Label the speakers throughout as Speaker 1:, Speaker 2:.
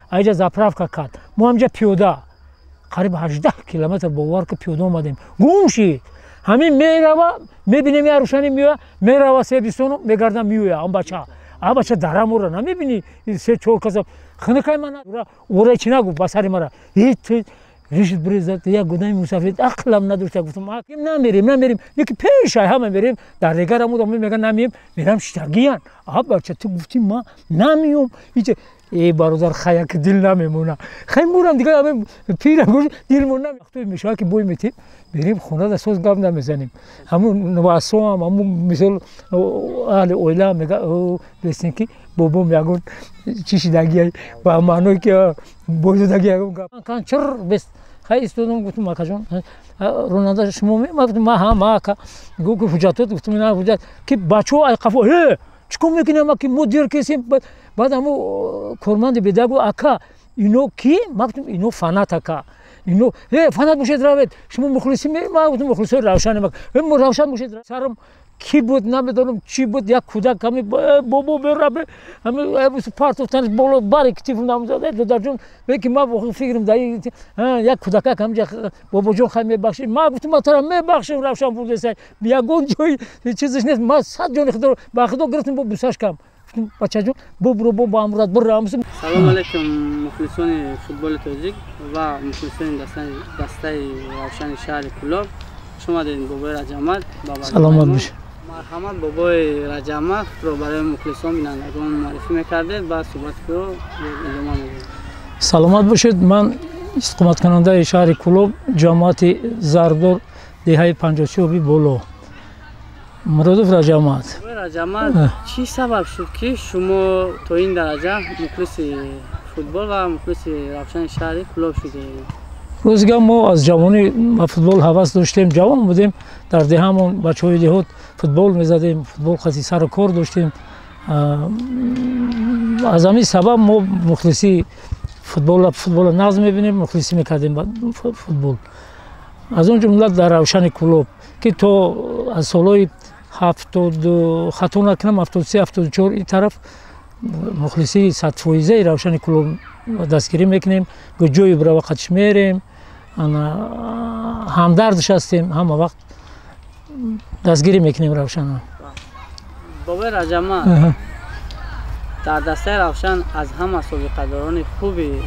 Speaker 1: Айҷа заправка кард. Мо ҳамҷа пиёда қариб 18 километр, бовар ки, пиёда омадем. Гум шид. Ҳамин мерава, мебинем, я Рӯшани меоя, мерава Себистону мегарда, меоя. Он бача, а бача дарамора намебини, се чор каса хинакай мана ора чи нагуфт ба сари мара ришт брезад. Як гудами мусафид ақлам надошта, гуфтам: «Намерем, намерем». Леки пешай ҳама мерем, дар дигар амуда мега намием, мерам штагиян. А бача, ту гуфти ма намиём. Э, бародар, хаяк дил намемона, хай мурам дигар, пира дилмон вақто мешавад ки бой метем, мерем хона, да соз гап намезанем. Ҳамун васоам, ҳамун мисол аҳли оила мега бесин ки бобом ягон чӣ шидагия, ба маъное ки бойдодаги ягон гап кан чир бес. Хай истодам, гуфтам: «Акаҷон, ронанда шумо?» Ма гуфтам: «Ма ҳа, ма, ака». Гуфт: «Ҳуҷҷатот?» Гуфтам: «Ина ҳуҷҷат». Ки бачаҳо ай қафо: «Э, чӣ кор мекунем, ки мо дер кесем?» Баъд ҳамо корманди беда гуфт: «Ака, ино ки?» Ма гуфтам: «Ино фанат, ака, ино». «Э, фанат бошед, равед, шумо мухлисӣ?» Ма гуфтам: «Мухлисои Равшане». Равшан бошед. Сарам ки буд, намедонам чӣ буд, як кӯдак ҳами бобо берабе ҳами партофтанаш боло бари китиф намзад. Додарҷон, ки ма фикрам да як кӯдакак ҳамҷа: «Бобоҷон, хай мебахшӣ?» Ма гуфтам: «Ма тара мебахшим, Равшан бурдесай, ягон ҷои чизаш нест, ма сад ҷони худо ба худо гирифтем». Бо бусаш кам гуфтам: «Бачаҷон, бубро, бо ба амрат бирам».
Speaker 2: Салому алайкум, мухлисони футболи тоҷик ва мухлисони дастаи Равшани шаҳри Кӯлоб. Хуш омадед, бобои Раҷамат.
Speaker 1: Саломат бош.
Speaker 2: Марҳамат, бобои Раҷаматро барои мухлисон, бинандагон муаррифӣ мекардед, баъд суҳбати худро идома медодем.
Speaker 1: Саломат бошед. Ман истиқоматкунандаи шаҳри Кӯлоб, ҷамоати Зарбдор, деҳаи Панҷосиёби Боло, Муродов Раҷамат.
Speaker 2: Раҷамат, чӣ сабаб шуд, ки шумо то ин дараҷа мухлиси футбол ва мухлиси Равшани шаҳри Кӯлоб шудед?
Speaker 1: Рӯзига мо аз ҷавонӣ ба футбол ҳавас доштем. Ҷавон будем, дар деҳамон бачаҳои деҳот футбол мезадем, футбол қати сару кор доштем. Аз ҳамин сабаб мо мухлисии футбола нағз мебинем, мухлисӣ мекардем футбол, аз он ҷумла дар Равшани Кӯлоб, ки то аз солҳои 70, хато накунам, 73, 74 ин тараф мухлисии 100-фоизаи Равшани Кӯлоб дастгирӣ мекунем. Ҷои бирава қатиш мерем, ҳамдардш ҳастем, ҳама вақт дастгирӣ мекунем Равшана.
Speaker 2: Бобои Раҷама, дар дастаи Равшан аз ҳама собиқадорони хуби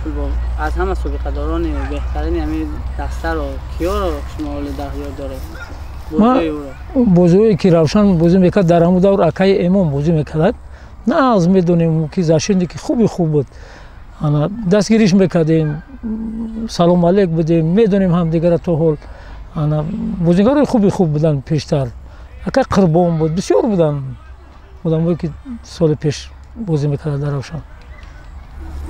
Speaker 2: футбол, аз ҳама собиқадорони беҳтарини ҳамин дастаро киёро шумо ҳоле дар ёд доред?
Speaker 1: Бозиҳое ки Равшан бозӣ мекард, дар ҳамун давр акаи Эмом бозӣ мекард. Нағз медонем, ки защитники хуби хуб буд. Дастгириш мекардем, салом алейк будем, медонем ҳамдигара то ҳол. Бозигарои хуби хуб буданд пештар, ака Қурбон буд, бисёр буданд одамое ки соли пеш бозӣ мекард дар Равшан.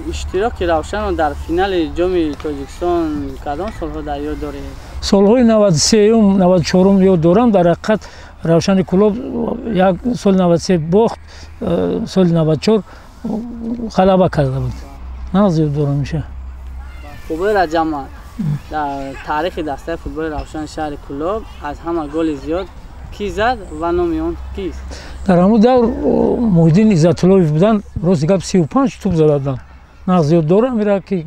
Speaker 2: Иштироки Равшанро дар финали Ҷоми Тоҷикистон кадом солҳо дар ёд доред?
Speaker 1: Солҳои 93-юм, 94-ум ёд дорам. Дар ҳақиқат, Равшани Кӯлоб як соли 93 бохт, соли 94 ғалаба карда буд. Нағз ёд дорам иша.
Speaker 2: Бобои Раҷама, дар таърихи дастаи футболи Равшани шаҳри Кӯлоб аз ҳама голи зиёд кӣ зад ва номи он кист?
Speaker 1: Дар ҳамун давр Муҳиддин Иззатуллоев буданд. Рости гап, 35 туп зада буданд. Нағз ёд дорам ира, ки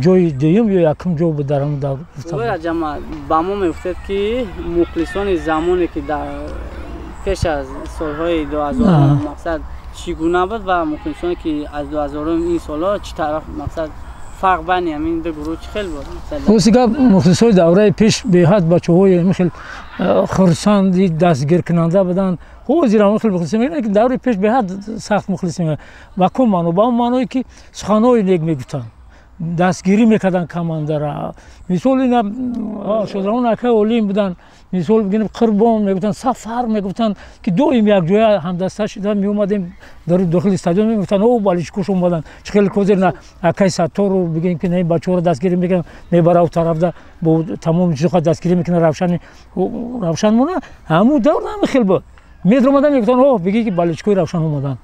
Speaker 1: ҷои дуюм ё якум ҷо буд дар ҳамун давр.
Speaker 2: Бобои Раҷама, ба мо мегуфтед, ки мухлисони замоне ки дар пеш аз солҳои 2000 мақсад чӣ гуна буд ва мухлисоне ки аз 2000-ум ин солҳо чӣ тараф, мақсад, фарқ байни ҳамин ду гурӯҳ чӣ хел буд?
Speaker 1: Рости гап, мухлисои давраи пеш беҳад бачаҳои хел хурсанди дастгиркунанда буданд. Ҳозир ҳам хел мухлисӣ мекунанд, ки давраи пеш беҳад сахт мухлисӣ мекунанд. Ба кум маъно? Ба он маъное, ки суханҳои нек мегуфтанд, дастгирӣ мекарданд командара. Мисол, ина шодравон акаи Олим буданд, мисол бигирем, Қурбон мегуфтанд, Сафар мегуфтанд, ки доим якҷоя ҳамдаста шуда меомадем дар дохили стадион, мегуфтанд: «О, болельщикош омаданд». Чӣ хеле ҳозир на акаи Саттору бигем, ки на бачаҳоро дастгирӣ мекунанд, мебара тарафда, бо тамоми чизҳо дастгирӣ мекунанд Равшани, Равшан мона. Ҳамун давр ҳами хел буд, медромаданд, мегуфтанд: «О, бигӣ ки болельщикои Равшан омаданд».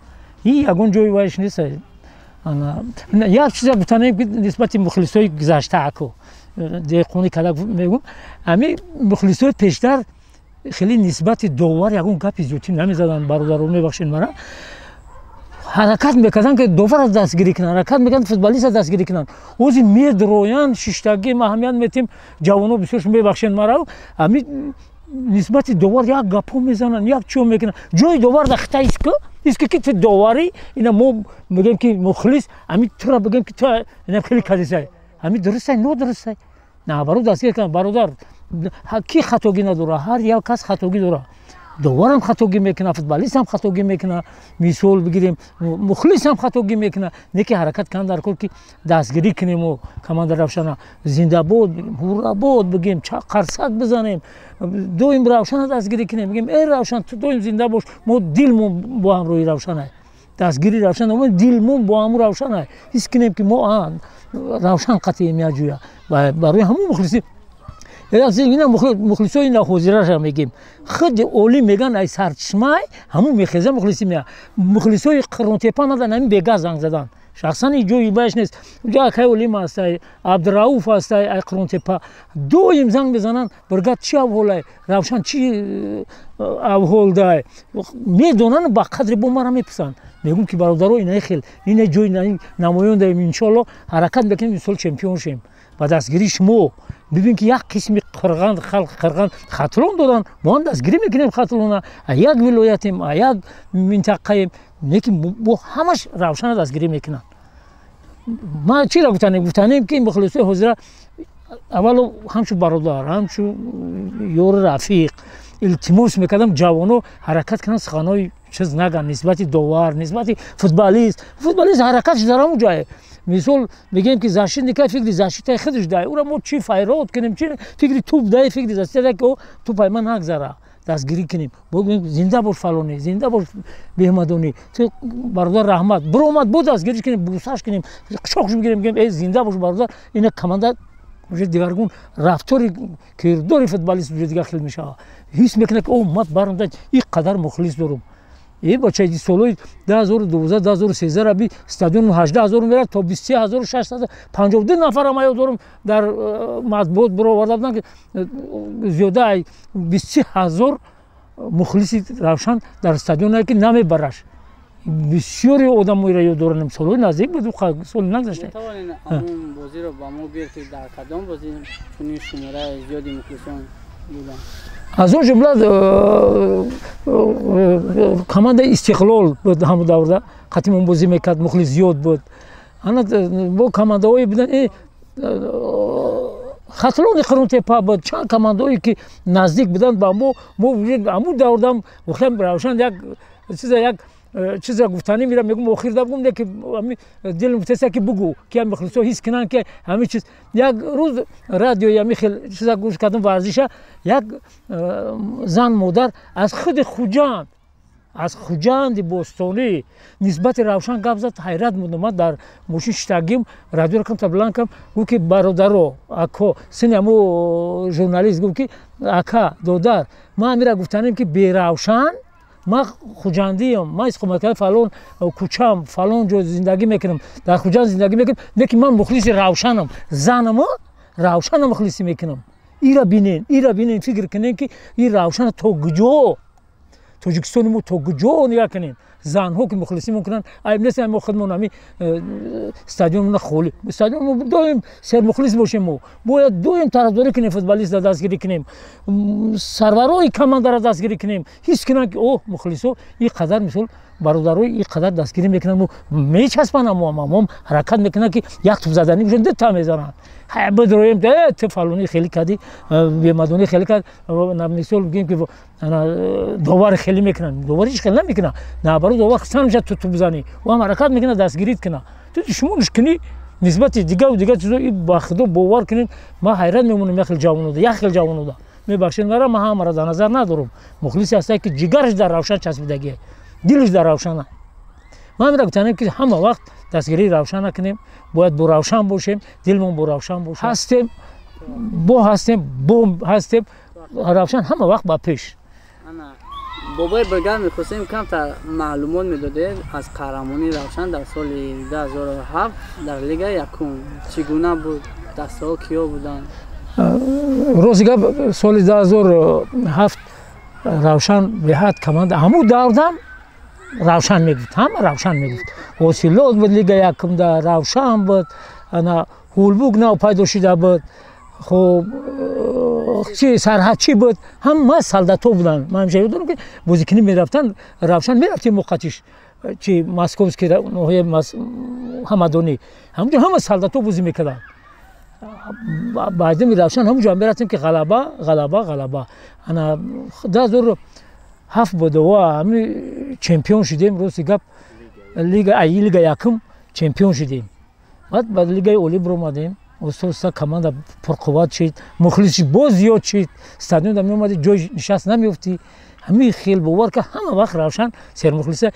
Speaker 1: И ягон ҷои вайш нест. Як чиза гуфтанем, ки нисбати мухлисои гузашта, аку деҳқони када мегум, ҳами мухлисои пештар хеле нисбати довар ягон гапи зиёдтӣ намезаданд. Бародаро, мебахшед мара. Ҳаракат мекарданд, ки доварро дастгирӣ кунанд, ҳаракат мекарданд, футболистро дастгирӣ кунанд. Ози медроянд, шиштагӣ аҳамият метем, ҷавоно бисёр мебахшанд маро, ами нисбати довар як гапҳо мезананд, як чиё мекунанд. Ҷои довар дар хита иска, иска ки ту доварӣ, ина мо мегӯем ки мухлис, ами тура бигӯем ки ту ина хеле кадисай. Ами дурустай, нодурустай. Наоборот, дастгир кунанд, бародар, ки хатогӣ надорад, ҳар як кас хатогӣ дорад. Доварам хатогӣ мекунад, футболистам хатогӣ мекунад, мисол бигирем, мухлисам хатогӣ мекунад. Не ки ҳаракат кунанд дар кор, ки дастгирӣ кунему команда Равшана зиндабод, ҳуррабод бигем, қарсак бизанем, доим Равшана дастгирӣ кунем, бигем: «Эй Равшан, ту доим зинда бош, мо дилмон бо ҳамроҳи Равшанай». Дастгири Равшан, дилмон бо ҳаму Равшанай, ҳис кунем, ки мо Равшан қатъием якҷоя. Барои ҳамун мухлисӣ ина мухлисои ҳозираша мегем, худи олим меган, ай сарчашмай ҳамун мехеза мухлисӣ мея. Мухлисои Қурғонтепа надан, ҳамин бега занг задан, шахсан ҷои бааш нест, ҷо акай Олим ҳастай, Абдурауф ҳастай, ай Қурғонтепа доим занг мезананд: «Бригад, чӣ авҳолай Равшан, чӣ авҳол дай?» Медонанд, ба қадри бо мара мепурсанд. Мегӯм, ки бародаро, инаи хел ина ҷои намоён даем, иншоалло ҳаракат мекунем, имсол чемпион шем ба дастгирии шумо. Бибин, ки як қисми қирған, халқи қирған Хатлон доранд, мо ҳам дастгирӣ мекунем Хатлона, як вилоятем, як минтақаем, лекин бо ҳамаш Равшана дастгирӣ мекунанд. Ман чиро гуфтанем? Гуфтанем, ки мухлисои ҳозира аввало ҳамчун бародар, ҳамчун ёри рафиқ илтимос мекардам, ҷавоно ҳаракат кунанд, суханҳои чиз наган нисбати довар, нисбати футболист. Футболист ҳаракатш дар ҳамун ҷое, мисол мегӯем, ки защитника фикри защитаи худаш дай, ура мо чӣ файрод кунем, чи фикри туп дай, фикри защита, ки тупай ман нагзара, дастгирӣ кунем, бигӯем: «Зинда бош фалонӣ, зинда бош беҳмадонӣ, ту бародар, раҳмат». Биромад, бо дастгириш кунем, бусаш кунем, қучоқш бигирем, бигӯем: «Э, зинда бош, бародар». Ина команда уже дигаргун, рафтори кирдори футболист уже дигар хел мешавад, ҳис мекунад, ки о, ман баромада ин қадар мухлис дорум. Э бача, солҳои 2012, 2013 раби стадион 18 000 мерад, то 23 652 нафара ма ёд дорум, дар матбуот бироварда буданд, ки зиёда 23 000 мухлиси Равшан дар стадионе, ки намебараш. Бисёри одамоеро ёд дорам, солҳои наздик буд, соли нагзашта.
Speaker 2: Ҳамун бозиро ба мо гӯед, ки дар кадом бозӣ чунин шумораи зиёди мухлисон буданд?
Speaker 1: Аз он ҷумла командаи Истиқлол буд, ҳамун даврда қатимон бозӣ мекард, мухлис зиёд буд. Ана бо командаҳое буданд, Хатлони Қурғонтепа буд, чанд командаҳое, ки наздик буданд ба мо. Мо ҳамун даврдам воқеан Равшан як чиза, як чиза гуфтанӣ мира мегум, охирда бугум, ки дилм гуфтеста, ки бугу, ки мухлисо ҳис кунанд, ки ҳамин чиз. Як рӯз радиои ҳамин хел чиза гӯш кардам, варзиша, як зан, модар аз худи Хуҷанд, аз Хуҷанди бостонӣ нисбати Равшан гап зад. Ҳайрат мондам. Ман дар мошин шиштагим, радиоро камта баланд кардам, гуфт, ки бародаро, ако, сини ҳамо журналист гуфт, ки ака, додар, ман амира гуфтанем, ки беравшан ман хуҷандиам, ман истиқоматкарда фалон кӯчам, фалон ҷо зиндагӣ мекунам, дар Хуҷанд зиндагӣ мекунам, лекин ман мухлиси Равшанам, занамо Равшана мухлисӣ мекунам. Ира бинен, ира бинен, фикр кунен, ки ин Равшана то куҷо, Тоҷикистони мо то куҷо нигаҳ кунем, занҳо ки мухлисӣ мекунанд. Айб нест, мо худмон ҳами стадионмона холӣ, стадион доим сермухлис бошем. Мо бояд доим тарафдорӣ кунем, футболистро дастгирӣ кунем, сарварои командаро дастгирӣ кунем, ҳис кунанд, ки о, мухлисо ин қадар, мисол, бародарои ин қадар дастгирӣ мекунанд, мечаспанд, аммо ҳаракат мекунанд, ки як туп заданӣ бошанд, дута мезананд. Бидроем, ту фалонӣ хеле кардӣ, бемадонӣ хеле кард, мисол бигем, ки довар хеле мекунанд. Довар ҳеч хеле намекунад, наоборот, довар хусанд мешавад, ту туп бизанӣ, ӯ ҳам ҳаракат мекунад, дастгирит кунад. Ту шумонш кунӣ нисбати дигару дигар чизо. Ба худо, бовар кунед, ман ҳайрат мемонам, як хел ҷавонода, як хел ҷавонода, мебахшед мара, ман ҳамаро дар назар надорам, мухлисе ҳастае, ки ҷигараш дар Равшан часпидагие, дилаш дар Равшана. Ман мера гуфтанем, ки ҳама вақт дастгирии Равшан накунем, бояд бо Равшан бошем, дилмон бо Равшан бошем, ҳастем, бо ҳастем, бо ҳастем, Равшан ҳама вақт ба пеш.
Speaker 2: Бобои Бригад, мехостем камтар маълумот медодед аз қаҳрамонии Равшан дар соли 2007 дар лигаи якум. Чӣ гуна буд, дастаҳо киё буданд?
Speaker 1: Рости гап, соли 2007 Равшан беҳад команда, ҳамун даврдам. Равшан мегуфт, ҳама Равшан мегуфт. Ҳосилот буд лига якумда, Равшан буд, ана Ҳулбук нав пайдо шида буд, хуб чи Сарҳадчӣ буд, ҳама солдатҳо буданд. Ман ҳамеша ёд дорам, ки бозикунӣ мерафтанд, Равшан мерафтем муқатиш чи Московский ноҳияи Ҳамадонӣ, ҳамонҷо ҳама солдатҳо бозӣ мекарданд. Баъдами Равшан ҳамонҷо мерафтем, ки ғалаба, ғалаба, ғалаба. Ана 2007 буд, ва ҳами чемпион шудем. Рости гап, лига якум чемпион шудем. Баъд ба лигаи олӣ биромадем. Оста оста команда пурқувват шид, мухлисиш боз зиёд шид, стадионда меомадӣ, ҷой нишаст намеёфтӣ. Ҳамин хел, бовар ка, ҳама вақт Равшан сермухлиса.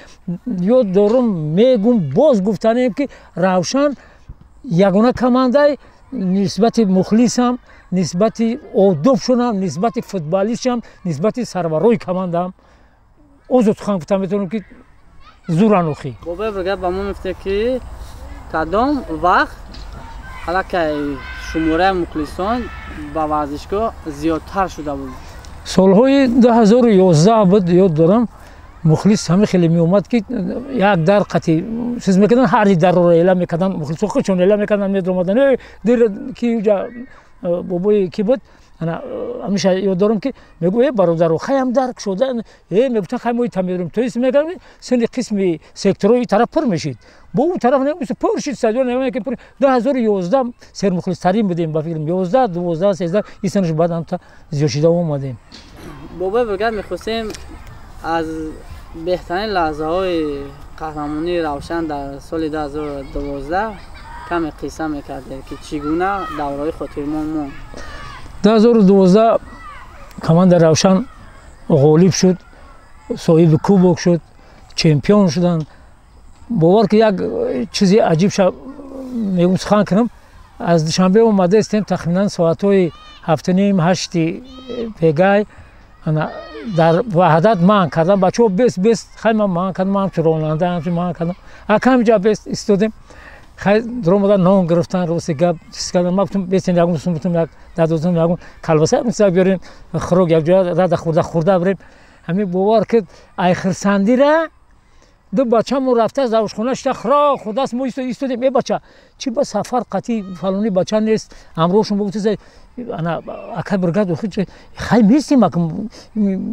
Speaker 1: Ёд дорум, мегум, боз гуфтанем, ки Равшан ягона командай нисбати мухлисам, нисбати одобшонам, нисбати футболистшам, нисбати сарварои командаам озод сухан гуфта метавонам, ки зуран охи.
Speaker 2: Бобои бригад, ба мо мегуфте, ки кадом вақт аллакай шумораи мухлисон ба варзишгоҳ зиёдтар шуда буд?
Speaker 1: Солҳои 2011 буд, ёд дорам, мухлис ҳама хеле меомад, ки як дар қати чиз мекардан, ҳари дарро эълам мекардан, мухлисо худшон эълам мекардан, медромадан. Дир ки уҷа бобои ки буд, ана ҳамеша ёд дорам, ки мегӯ: «Э, бародаро, хаям дар кушода». Э, мегуфтан, хай мо ита мерем. То есть мегардем, сини қисми секторҳои тараф пур мешид, бо ӯ тараф пур шид стадион. 2011 сермухлистарин будем, ба фикрам, 11, 12, 13 исанаш, баъд ҳамта зиёд шида омадем.
Speaker 2: Бобои бригад, мехостем аз беҳтарин лаҳзаҳои қаҳрамонии Равшан дар соли 2012 каме қисса мекардед, ки чӣ гуна давраҳои хотирмон монд.
Speaker 1: 2012 команда Равшан ғолиб шуд, соҳиби кубок шуд, чемпион шуданд. Бовар ки, як чизи аҷиб мегум, сухан кунам. Аз Душанбе омадаистем, тахминан соатҳои 7:30, 8-и пегай. Дар Ваҳдат манъ кардам бачаҳо, бес, бес. Хай, ман манъ кардам, ман ҳамчун ронанда ҳамчун манъ кардам. Акам ҷа бес истодем. Хай, дуромада нон гирифтан, рости гап, чиз кардам. Ман гуфтам: «Бесен, ягон сум бутум, як дадозум, ягон калбаса, ягон чиза биёрем, хӯрок якҷоя рада хӯрда хӯрда бирем». Ҳамин, бовар ки, ай хирсандира ду бачамо рафтааст дар ошхона шита хӯрок хӯрдааст. Мо истодем. «Э, бача, чӣ ба сафар қатӣ фалони бача нест ҳамроҳшон?» Бо ана акай бригад, хай местем,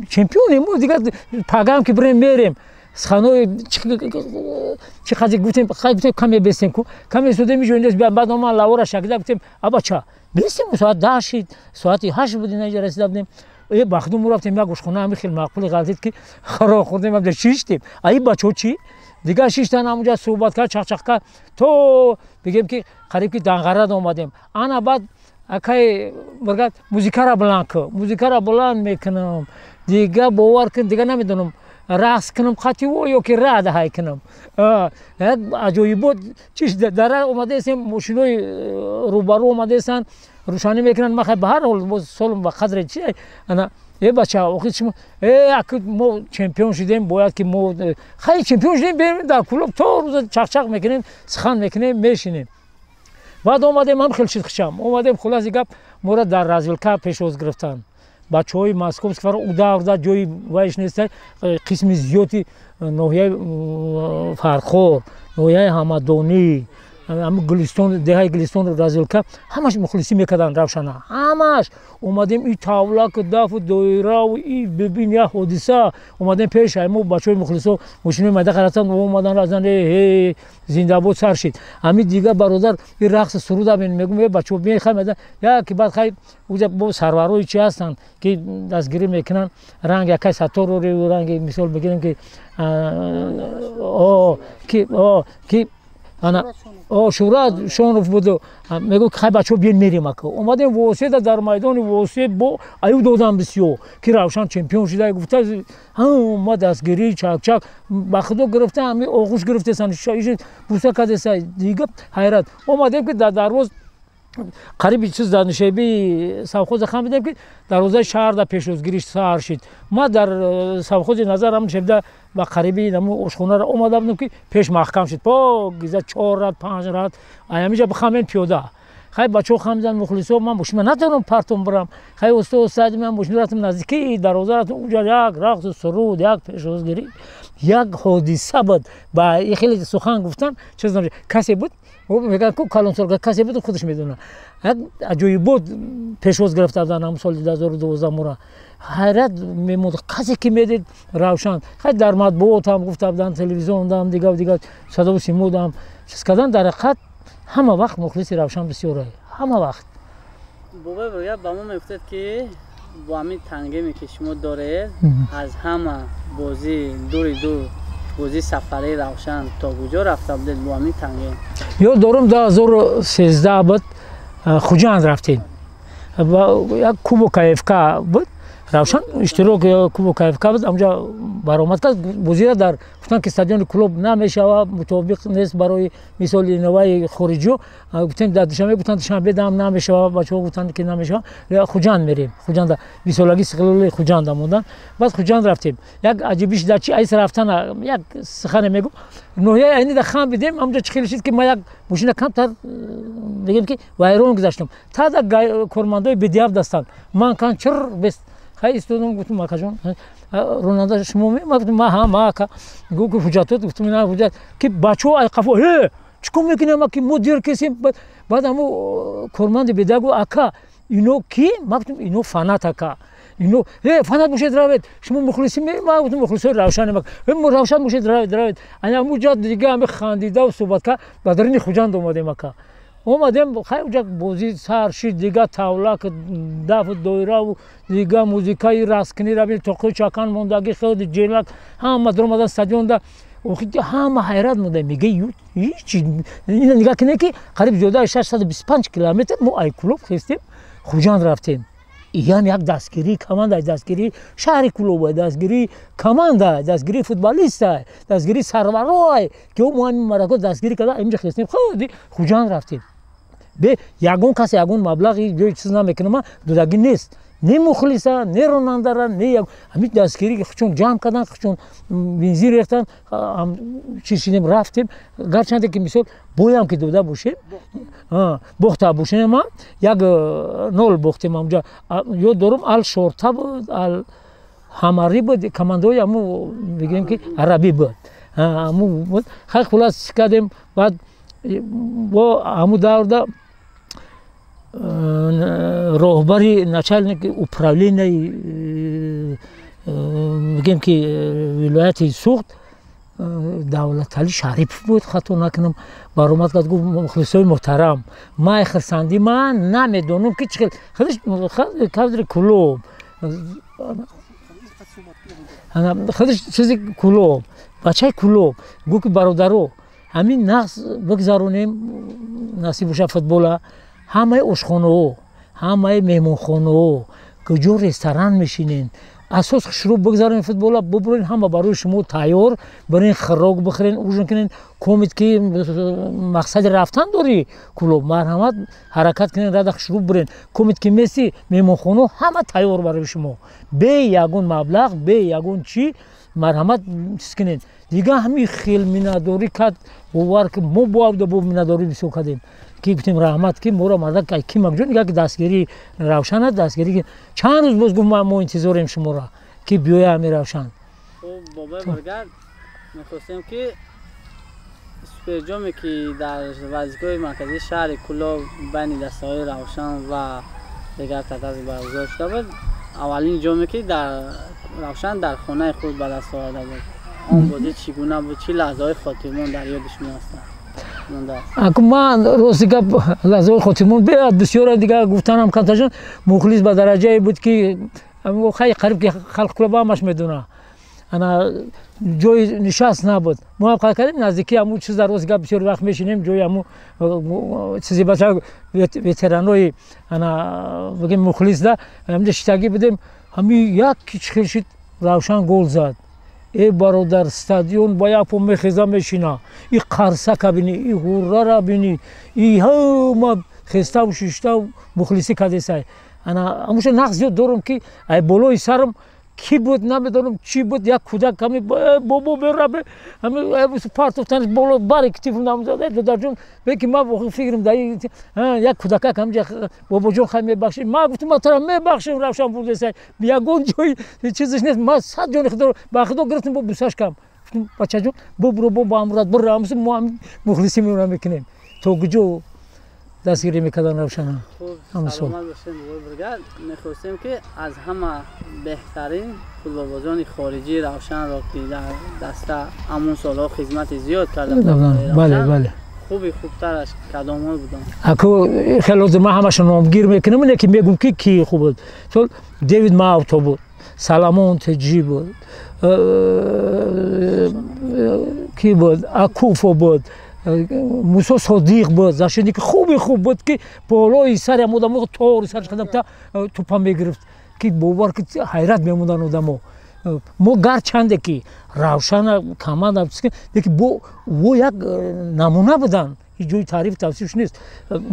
Speaker 1: чемпионем мо, дигар пагаам ки бирем, мерем. Суханои чӣ қадр гуфтем, хай гуфтем, каме бестем ку. Каме истодем, иҷо нест. Баъд ман лавора шакида гуфтем: «А бача, бестем». Соат 10 шид, соати 8 буд, инаҷа расида будем. Э, бахдум мо рафтем як ошхона, ҳами хел маъқули ғалтид, ки хӯрок хӯрдем, ҳамҷа шиштем. А ин бачаҳо чӣ дигар шиштан, ҳамунҷа суҳбат кард, чақчақ кард, то бигем, ки қариб ки Данғарад омадем. Ана баъд акай бригад: «Музикара баланд кун». Музикара баланд мекунам, дига бовар кун, дига намедонам, рақс кунам қативо ё ки рада ҳай кунам. Як аҷоибот чиш дара омадаестем, мошинои рӯбарӯ омадаестанд, рӯшанӣ мекунанд. Ма хай, ба ҳар ҳол, боз солм ба қадре чи. Ана: «Э, бача, охи шумо, э, аки мо чемпион шудем, бояд ки мо хай чемпион шудем, берем дар клуб, то рӯза чақчақ мекунем, сухан мекунем, мешинем». Баъд омадем, ҳам хел шид хишам омадем. Хулоси гап, моро дар развилка пешвоз гирифтанд бачаҳои московский фаро. У даврда ҷои вайш неста, қисми зиёди ноҳияи Фархор, ноҳияи Ҳамадонӣ, ҳами Гулистон, деҳаи Гулистон, развилка, ҳамаш мухлисӣ мекарданд Равшана. Ҳамаш омадем, и тавлаку дафу доираву и бибин, як ҳодиса. Омадем пеш мо бачаҳои мухлисо, мошинои майда харатан омадан, разан, э зиндабод сар шид. Ҳами дигар, бародар, и рақси суруда бин, мегум: «Э, бачаҳо, мехай майда». Яки баъд хай уҷа бо сарварои чи ҳастанд, ки дастгирӣ мекунанд, ранг якай Сатторори, ранги мисол бигирем, ки ки ана Шӯҳрат Шонов буду. Мегӯ: «Хай, бачаҳо, биен, мерем». Ака, омадем Воседа, дар майдони Восе бо аюб додам бисёр, ки Равшан чемпион шуда гуфта. Ма дастгирӣ, чакчак, ба худо гирифта, ҳами оғӯш гирифтесан, буса кардеса. Дига ҳайрат, омадем, ки дар дарвоз қариби чиз дар нишебии совхоза хам бидем, ки дарвозаи шаҳр дар пешвозгирӣ сар шид. Ма дар совхози назар ҳам нишебида ба қариби наму ошхонаро омада будем, ки пеш маҳкам шуд. По гиза чор рад, панҷ рад, аямиҷа бихамен пиёда. Хай бачаҳо хамзан мухлисо, ман мошина натавонам партом бирам. Хай уста уста ман мошина рафтам наздикии дарвоза рафтам, уҷа як рақсу суруд, як пешвозгирӣ, як ҳодиса буд. Ба хеле сухан гуфтан чиз касе буд, мегӯянд ку калонсол касе буд, худаш медонад. Як аҷоибот пешвоз гирифта буданд ҳам соли 2012 мора. Ҳайрат мемонд касе ки медид Равшан. Хай дар матбуот ҳам гуфта буданд, телевизион ҳам, дигар дигар садову симод ҳам чиз кардан. Дар ҳақиқат ҳама вақт мухлиси Равшан бисёр, ҳама вақт.
Speaker 2: Бобои бургар, ба мо мегуфтед, ки бо ҳамин тангеме ки шумо доред, аз ҳама бозӣ дури дур, бозии сафарии Равшан то куҷо рафта будед бо ҳамин тангем?
Speaker 1: Ёд дорам, 2013 буд, Хуҷанд рафтем, як кубок АФК буд, Равшан иштирок кубок АФК буд, ҳамҷа баромад кард. Бозира дар гуфтанд, ки стадиони Кӯлоб намешава, мутобиқ нест барои мисоли наваи хориҷиё. Гуфтем, дар Душанбе, гуфтанд, Душанбе дам намешава. Бачаҳо гуфтанд, ки намешава, Хуҷанд мерем. Хуҷанда бисолаги истиқлоли Хуҷанда мондан. Баъд Хуҷанд рафтем. Як аҷибиш дар чи айс рафтан, як сухане мегӯ, ноҳияи Айнида хам бидем, ҳамҷа чӣ хеле шид, ки ман як мошина камтар, мегӯем, ки вайрон гузаштам. Тада кормандои бедиаб дастанд, ман кан чир бес. Хай истодам, гуфтам: «Акаҷон, ронанда шумо?» Ма гуфтам: «Ма ҳа, ма, ака». Гуфт, ки ҳуҷҷатот? Гуфтам: «На, ҳуҷҷат». Ки бачаҳо ай қафо: «Э, чӣ кор мекунем, ки мо дер кесем?» Баъд ҳамо корманди беда гуфт: «Ака, ино ки?» Ма гуфтам: «Ино фанат, ака, ино». «Э, фанат бошед, равед, шумо мухлиси?» Ма гуфтам: «Мухлисои Равшанем, Равшан бошед, равед, равед». Ана ҳамуҷа дига ҳами хандидаву суҳбат кард, ба дарини Хуҷанд омадем, ака. Омадем, хай, уҷа бозӣ сар шид, дига тавлак, даф, доираву дига музикаи рақскунӣ раби, тоқи чакан мондагӣ, хеле ҷелак, ҳама даромадан стадионда. Ҳама ҳайрат монда, мега: «Ҳичи ина нигаҳ кунед, ки қариб зиёда аз 625 километр мо ай Кӯлоб хестем, Хуҷанд рафтем». Иам як дастгирии команда, дастгирии шаҳри Кӯлоб, дастгирии команда, дастгирии футболиста, дастгирии сарварой, ки мо ҳамин марако дастгирӣ карда, инҷа хестем, худи Хуҷанд рафтем, бе ягон кас, ягон маблағи ҷои чиз намекунам, додагӣ нест, не мухлиса, не ронандара, не ҳамин дастгирӣ. Чун ҷамъ кардан, чун бензин рехтан, чиз шидем, рафтем. Гарчанде ки мисол боям ки дода бошем, бохта бошем, ам як нол бохтем. Ҳамҷа ёд дорам, Ал Шорта буд, Ал Ҳамарӣ буд, командаҳои ҳаму бигӯем, ки арабӣ буд, ҳаму буд. Хай, хулас кардем. Баъд бо ҳаму даврда роҳбари, начальник управления и, мегӯем, ки вилояти Суғд, Давлатали Шарипов буд, хато накунам, баромад кард, гуфт: «Мухлисои муҳтарам, май хирсандӣ ман намедонам, ки чӣ хел кадри Кӯлоб, худаш чизи Кӯлоб, бачаи Кӯлоб». Гуфт, ки бародаро, ҳамин нақс бигзаронем, насиб боша футбола, ҳамаи ошхонаҳо, ҳамаи меҳмонхонаҳо, куҷо ресторан мешинен, асос шурӯъ бигзаронем футбола, бубурен, ҳама барои шумо тайёр, бирен, хӯрок бихӯрен, ужин кунен. Комит ки мақсади рафтан дорӣ Кӯлоб, марҳамат, ҳаракат кунен, рада шурӯъ бирен. Комит ки меси, меҳмонхонаҳо ҳама тайёр барои шумо, бе ягон маблағ, бе ягон чӣ, марҳамат, чиз кунед». Дига ҳамин хел миннатдорӣ кард, бовар ки мо бо миннатдорӣ бисёр кардем, ки гуфтем: «Раҳмат, ки моро мардак ки макҷо нига, ки дастгирии Равшан аст, дастгирӣ». Чанд рӯз боз гуфт: «Мо интизорем шуморо, ки биёя ҳами Равшан».
Speaker 2: Хуб, бобои баргар, мехостем, ки суперҷоме ки дар варзишгоҳи марказии шаҳри Кӯлоб байни дастаҳои Равшан ва дигар татаз баргузор шуда буд, аввалин ҷоме ки дар Равшан дар хонаи худ ба даст оварда буд, он бозӣ чӣ гуна буд? Чӣ лаҳзаҳои хотирмон дар ёди шумо ҳастанд?
Speaker 1: Аку ман, рости гап, лаҳзаҳои хотирмон беҳад бисёра, дига гуфтанам камтаршон. Мухлис ба дараҷае буд, ки хай, қариб ки халқ Кӯлоб ҳамаш медона. Ана ҷои нишаст набуд. Мо ҳам қайд кардем, наздики ҳамун чиз, дар рости гап, бисёр вақт мешинем ҷои ҳамун чизи бача ветеранои, ана бигем, мухлисда ҳамҷа шиштагӣ будем. Ҳами як чихел шид, Равшан гол зад. Э, бародар, стадион ба як по мехеза, мешина, и қарсака бини, и ҳуррара бини, и ҳама хеставу шиштаву мухлисӣ кардесай. Ана ҳамуша нақс зиёд дорам, ки ай болои сарам. Ки буд, намедонам чӣ буд, як кӯдак ҳами бобо берабе ҳами партофтанаш боло бари китиф намзад. Додарҷон, беки ма фикрам да як кӯдакак ҳамҷа, бобоҷон, хай мебахшӣ. Ма гуфтам, ма тара мебахшим, Равшан бурдесай, ягон ҷои чизаш нест. Ма сад ҷони худо ба худо гирифтам, бо бусаш кам гуфтам, бачаҷон, бубро, бо ба амрат бирра, мо мухлисӣ меона мекунем. То куҷо дастгирӣ мекардан Равшана.
Speaker 2: Саломат бошем, бригад. Мехостем, ки аз ҳама беҳтарин футболбозони хориҷии Равшанро, ки дар даста ҳамон солҳо хизмати зиёд карда,
Speaker 1: бале бале
Speaker 2: хуби хубтараш кадомҳо буданд?
Speaker 1: Аку хеле ҳозир ман ҳамаша номгир мекунам, не ки мегум, ки ки хуб буд. Сол Дэвид Мауто буд, Саламон Теҷи буд, ки буд, Акуфо буд, Мусо Содиқ буд, защитники хуби хуб буд, ки болои сари ам одамо тори сараш қадамта тӯпа мегирифт, ки бовар ки ҳайрат мемонданд одамо. Мо гарчанде ки Равшана команда, лекин бо во як намуна буданд, ҳеҷ ҷои таъриф тавсифш нест.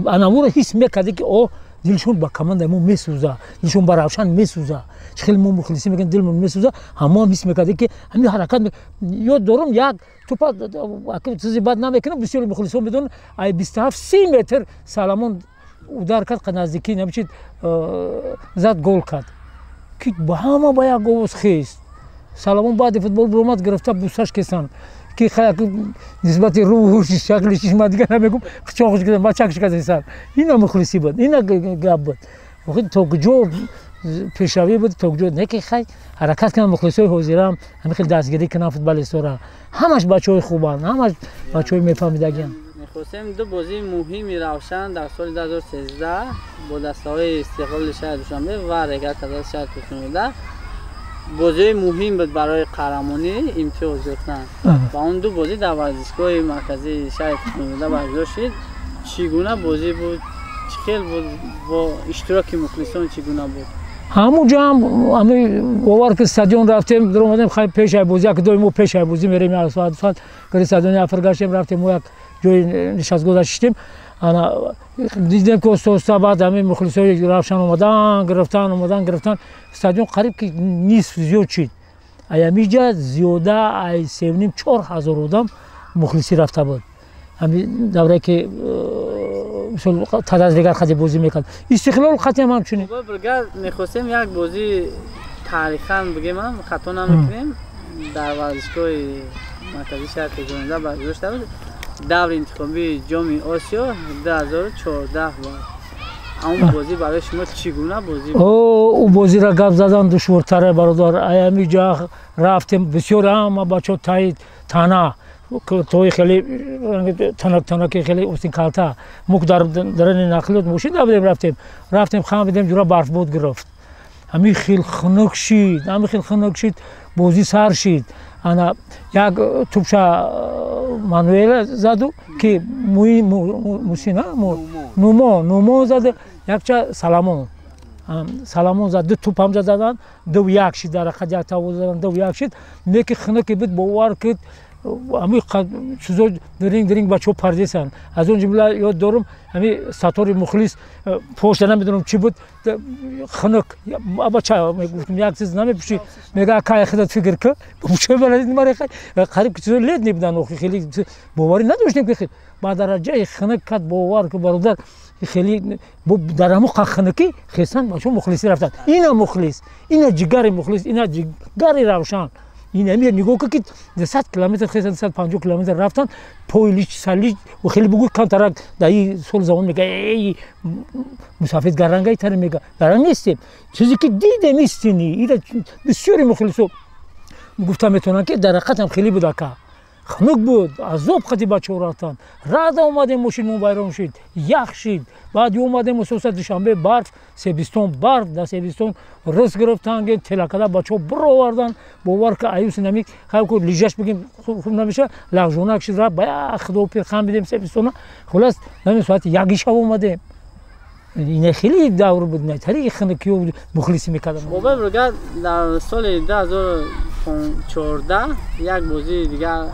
Speaker 1: Анамуро ҳис мекарде, ки о дилшон ба командаи мо месӯза, дилшон ба Равшан месӯза. Чӣ хеле мо мухлисӣ мекунем, дилмон месӯза, ҳамоам ҳис мекарде, ки ҳамин ҳаракат. Ёд дорум, як тӯпа, чизи бад намекунам, бисёри мухлисон медонанд, ай 27-30 метр Саламон удар кард, наздикӣ намичид зад, гол кард, ки ба ҳама ба як овоз хест. Саламон баъди футбол биромад, гирифта бусаш кесанд, ки нисбати рӯҳу шакли чишма дигар намегум, қичоқш кардам, бачакш кардасан. Ина мухлисӣ буд, ина гап буд. То куҷо пешравӣ буд, то куҷо не ки хай ҳаракат кунанд мухлисои ҳозирам, ҳамин хел дастгирӣ кунанд футболистора. Ҳамаш бачаҳои хубанд, ҳамаш бачаҳои мефаҳмидагианд.
Speaker 2: Мехостем ду бозии муҳими Равшан дар соли 2013 бо дастаҳои Истиқлоли шаҳри Душанбе ва Регар шаҳри Турсунзода, бозиҳои муҳим буд барои қаҳрамонӣ имтиёз гирифтан, ва он ду бозӣ дар варзишгоҳи марказии шаҳри Турсунзода баргузор шуд. Чӣ гуна бозӣ буд, чӣ хел буд, бо иштироки мухлисон чӣ гуна буд?
Speaker 1: Ҳамун ҷо ҳам ҳами бовар ки стадион рафтем, даромадем, хай пешай бозӣ, як дои мо пешай бозӣ мерем, як соат соат гари стадиони афр гаштем, рафтем, мо як ҷои нишастгоҳ шиштем. Ана дидем, ки оста оста баъд ҳамин мухлисои Равшан омадан гирифтан, омадан гирифтан, стадион қариб ки нисф зиёд шид. Ай ҳамиҷа зиёда ай 3,5-4 ҳазор одам мухлисӣ рафта буд. Ҳамин даврае ки мисол Тадаз дигар қади бозӣ мекард, Истиқлол қатиам ҳамчунин.
Speaker 2: Бригад, мехостем як бозии таърихан бигемам, хато намекунем, дар варзишгоҳи марказии шаҳри Турсунзода баргузор шуда буд, даври интихобии Ҷоми Осиё 2014 буд. Он бозӣ барои шумо чӣ гуна бозӣ?
Speaker 1: Ӯ бозиро гап задан душвортаре, бародар. Аями ҷа рафтем, бисёр ҳама бачаҳо таи тана тои хеле танак, танаки хеле остин калта. Мо дар дарани нақлиёт мошин набудем, рафтем, хам бидем, ҷура барфбод гирифт, ҳамин хел хунук шид, ҳамин хел хунук шид. Бозӣ сар шид, ана як тӯпша Мануэла заду, ки Мусина, Нумо зад, якча Саламон зад, ду тӯп ҳамҷа заданд, 2-1 шид. Дар ҳақиқат як тавоз заданд, 2-1 шид. Не ки хунуке буд, бовар кид, ҳамин чизо диринг диринг бачаҳо пардесанд. Аз он ҷумла ёд дорум, ҳамин Сатори мухлис пошта, намедонам чӣ буд, хунук, бача мегуфтум, як чиз намепӯшӣ, мега, акай, худат фикр ки қариб чизо лед небуданд. Охи хеле боварӣ надоштем, ки ба дараҷаи хунук кад. Бовар ки, бародар, хеле дар ҳамон хунукӣ хесан бачаҳо мухлисӣ рафтанд. Ина мухлис, ина ҷигари мухлис, ина ҷигари Равшан. Ин ҳамин нигоҳ кун, ки 100 километр хесан, 150 километр рафтан, пойлич салич хеле бугӯй камтарак. Дар ин сол замон мега, эй мусафид гарангаи таре, мега, гаранг нестем. Чизе ки дидем истини, ира бисёри мухлисо гуфта метавонанд, ки дар ҳақиқатам хеле буд, ака, хунук буд, азоб қати бачаҳо рафтанд. Рада омадем, мошинмон вайрон шид, ях шид. Баъд омадем асоса Душанбе, барф, Себистон барф, дар Себистон рис гирифтан, телакада бачаҳо бировардан. Бовар ки аюси нами хайку лижаш бигем хуб намеша, лағжонак шид, рафт ба як худо пир хам бидем Себистона. Хулас, нами соати яки шаб омадем. Ина хеле давр буд, на тариқи хунукиё мухлисӣ мекардам.
Speaker 2: Бобай, дар соли 2014 як бозии дигар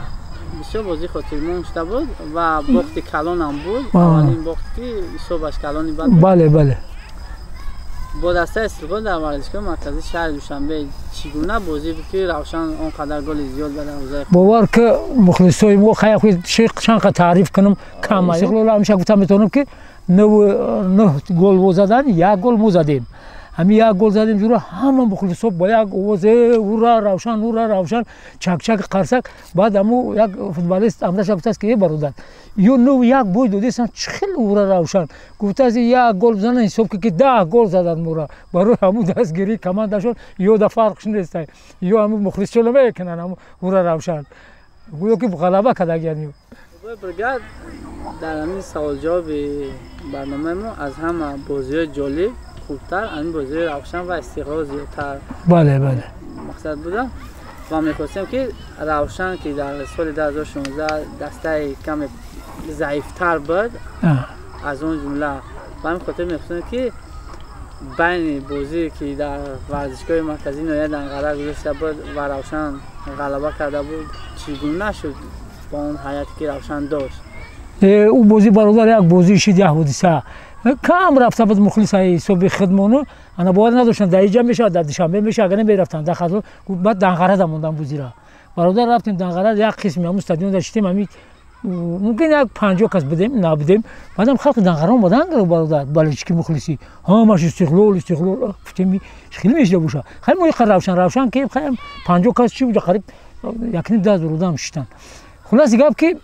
Speaker 2: бисёр бозии хотирмон шуда буд ва бохти калонам буд, аввалин бохт, ки ҳисобаш калони бад.
Speaker 1: Бале, бале.
Speaker 2: Бо дастаи Истиқлол дар варзишгоҳи марказии шаҳри Душанбе чӣ гуна бозӣ буд, ки Равшан он қадар голи зиёд ба дарвозаи
Speaker 1: Бовар ки, мухлисои мо чанд қа таъриф кунам, кам. Истиқлол ҳамеша гуфта метавонам, ки нӯҳ гол во задан, як гол мо задем. Ҳамин як гол задем, ҷура ҳама мухлисо бо як овоз: «Ура, Равшан! Ура, Равшан!» Чакчак, қарсак. Баъд ҳаму як футболист амраша гуфтааст, ки: «Э, бародар, ё 9-1 бой додесан, чӣ хел ура, Равшан?» Гуфтааст: «Як гол бизанан, ҳисоб ки 10 гол задан мура». Барои ҳамун дастгирии командашон ё да фарқш нест, ё ҳамун мухлисчо намекунанд ҳамун «Ура, Равшан», гӯё ки ғалаба кардагиян.
Speaker 2: Бригад, дар ҳамин саволҷавоби барномаи мо аз ҳама бозиҳои ҷолиб, хубтар ҳамин бозиҳои Равшан ва Истиқлол зиёдтар
Speaker 1: бале бале
Speaker 2: мақсад буда ва мехостем, ки Равшан, ки дар соли 2016 дастаи каме заифтар буд аз он ҷумла, ба ҳамин хотир мехостем, ки байни бозие, ки дар варзишгоҳи марказии ноҳияи Данғара гузошта буд ва Равшан ғалаба карда буд, чӣ гуна шуд бо он ҳайате, ки Равшан дошт?
Speaker 1: Ӯ бозӣ, бародар, як бозӣ шид, як ҳодиса. Кам рафта буд мухлис ҳисоби хидмону ана бовар надоштанд, дар иҷа мешавад, дар Душанбе мешавад. Агар намерафтанд дар Хатлон, баъд Данғара мондан бозира. Бародар, рафтем Данғара, як қисми ҳамун стадион даштем, ҳами мумкин як 50 кас будем, набудем. Баъдам халқи Данғара омадан, бародар, болельщики, мухлисӣ, ҳамаш «Истиқлол, Истиқлол». Гуфтем, хеле мешида боша. Хай, мо иқа Равшан, Равшан ки 50 кас чи буда, қариб якним даҳ ҳазор одам шиштанд. Хулоси гап, ки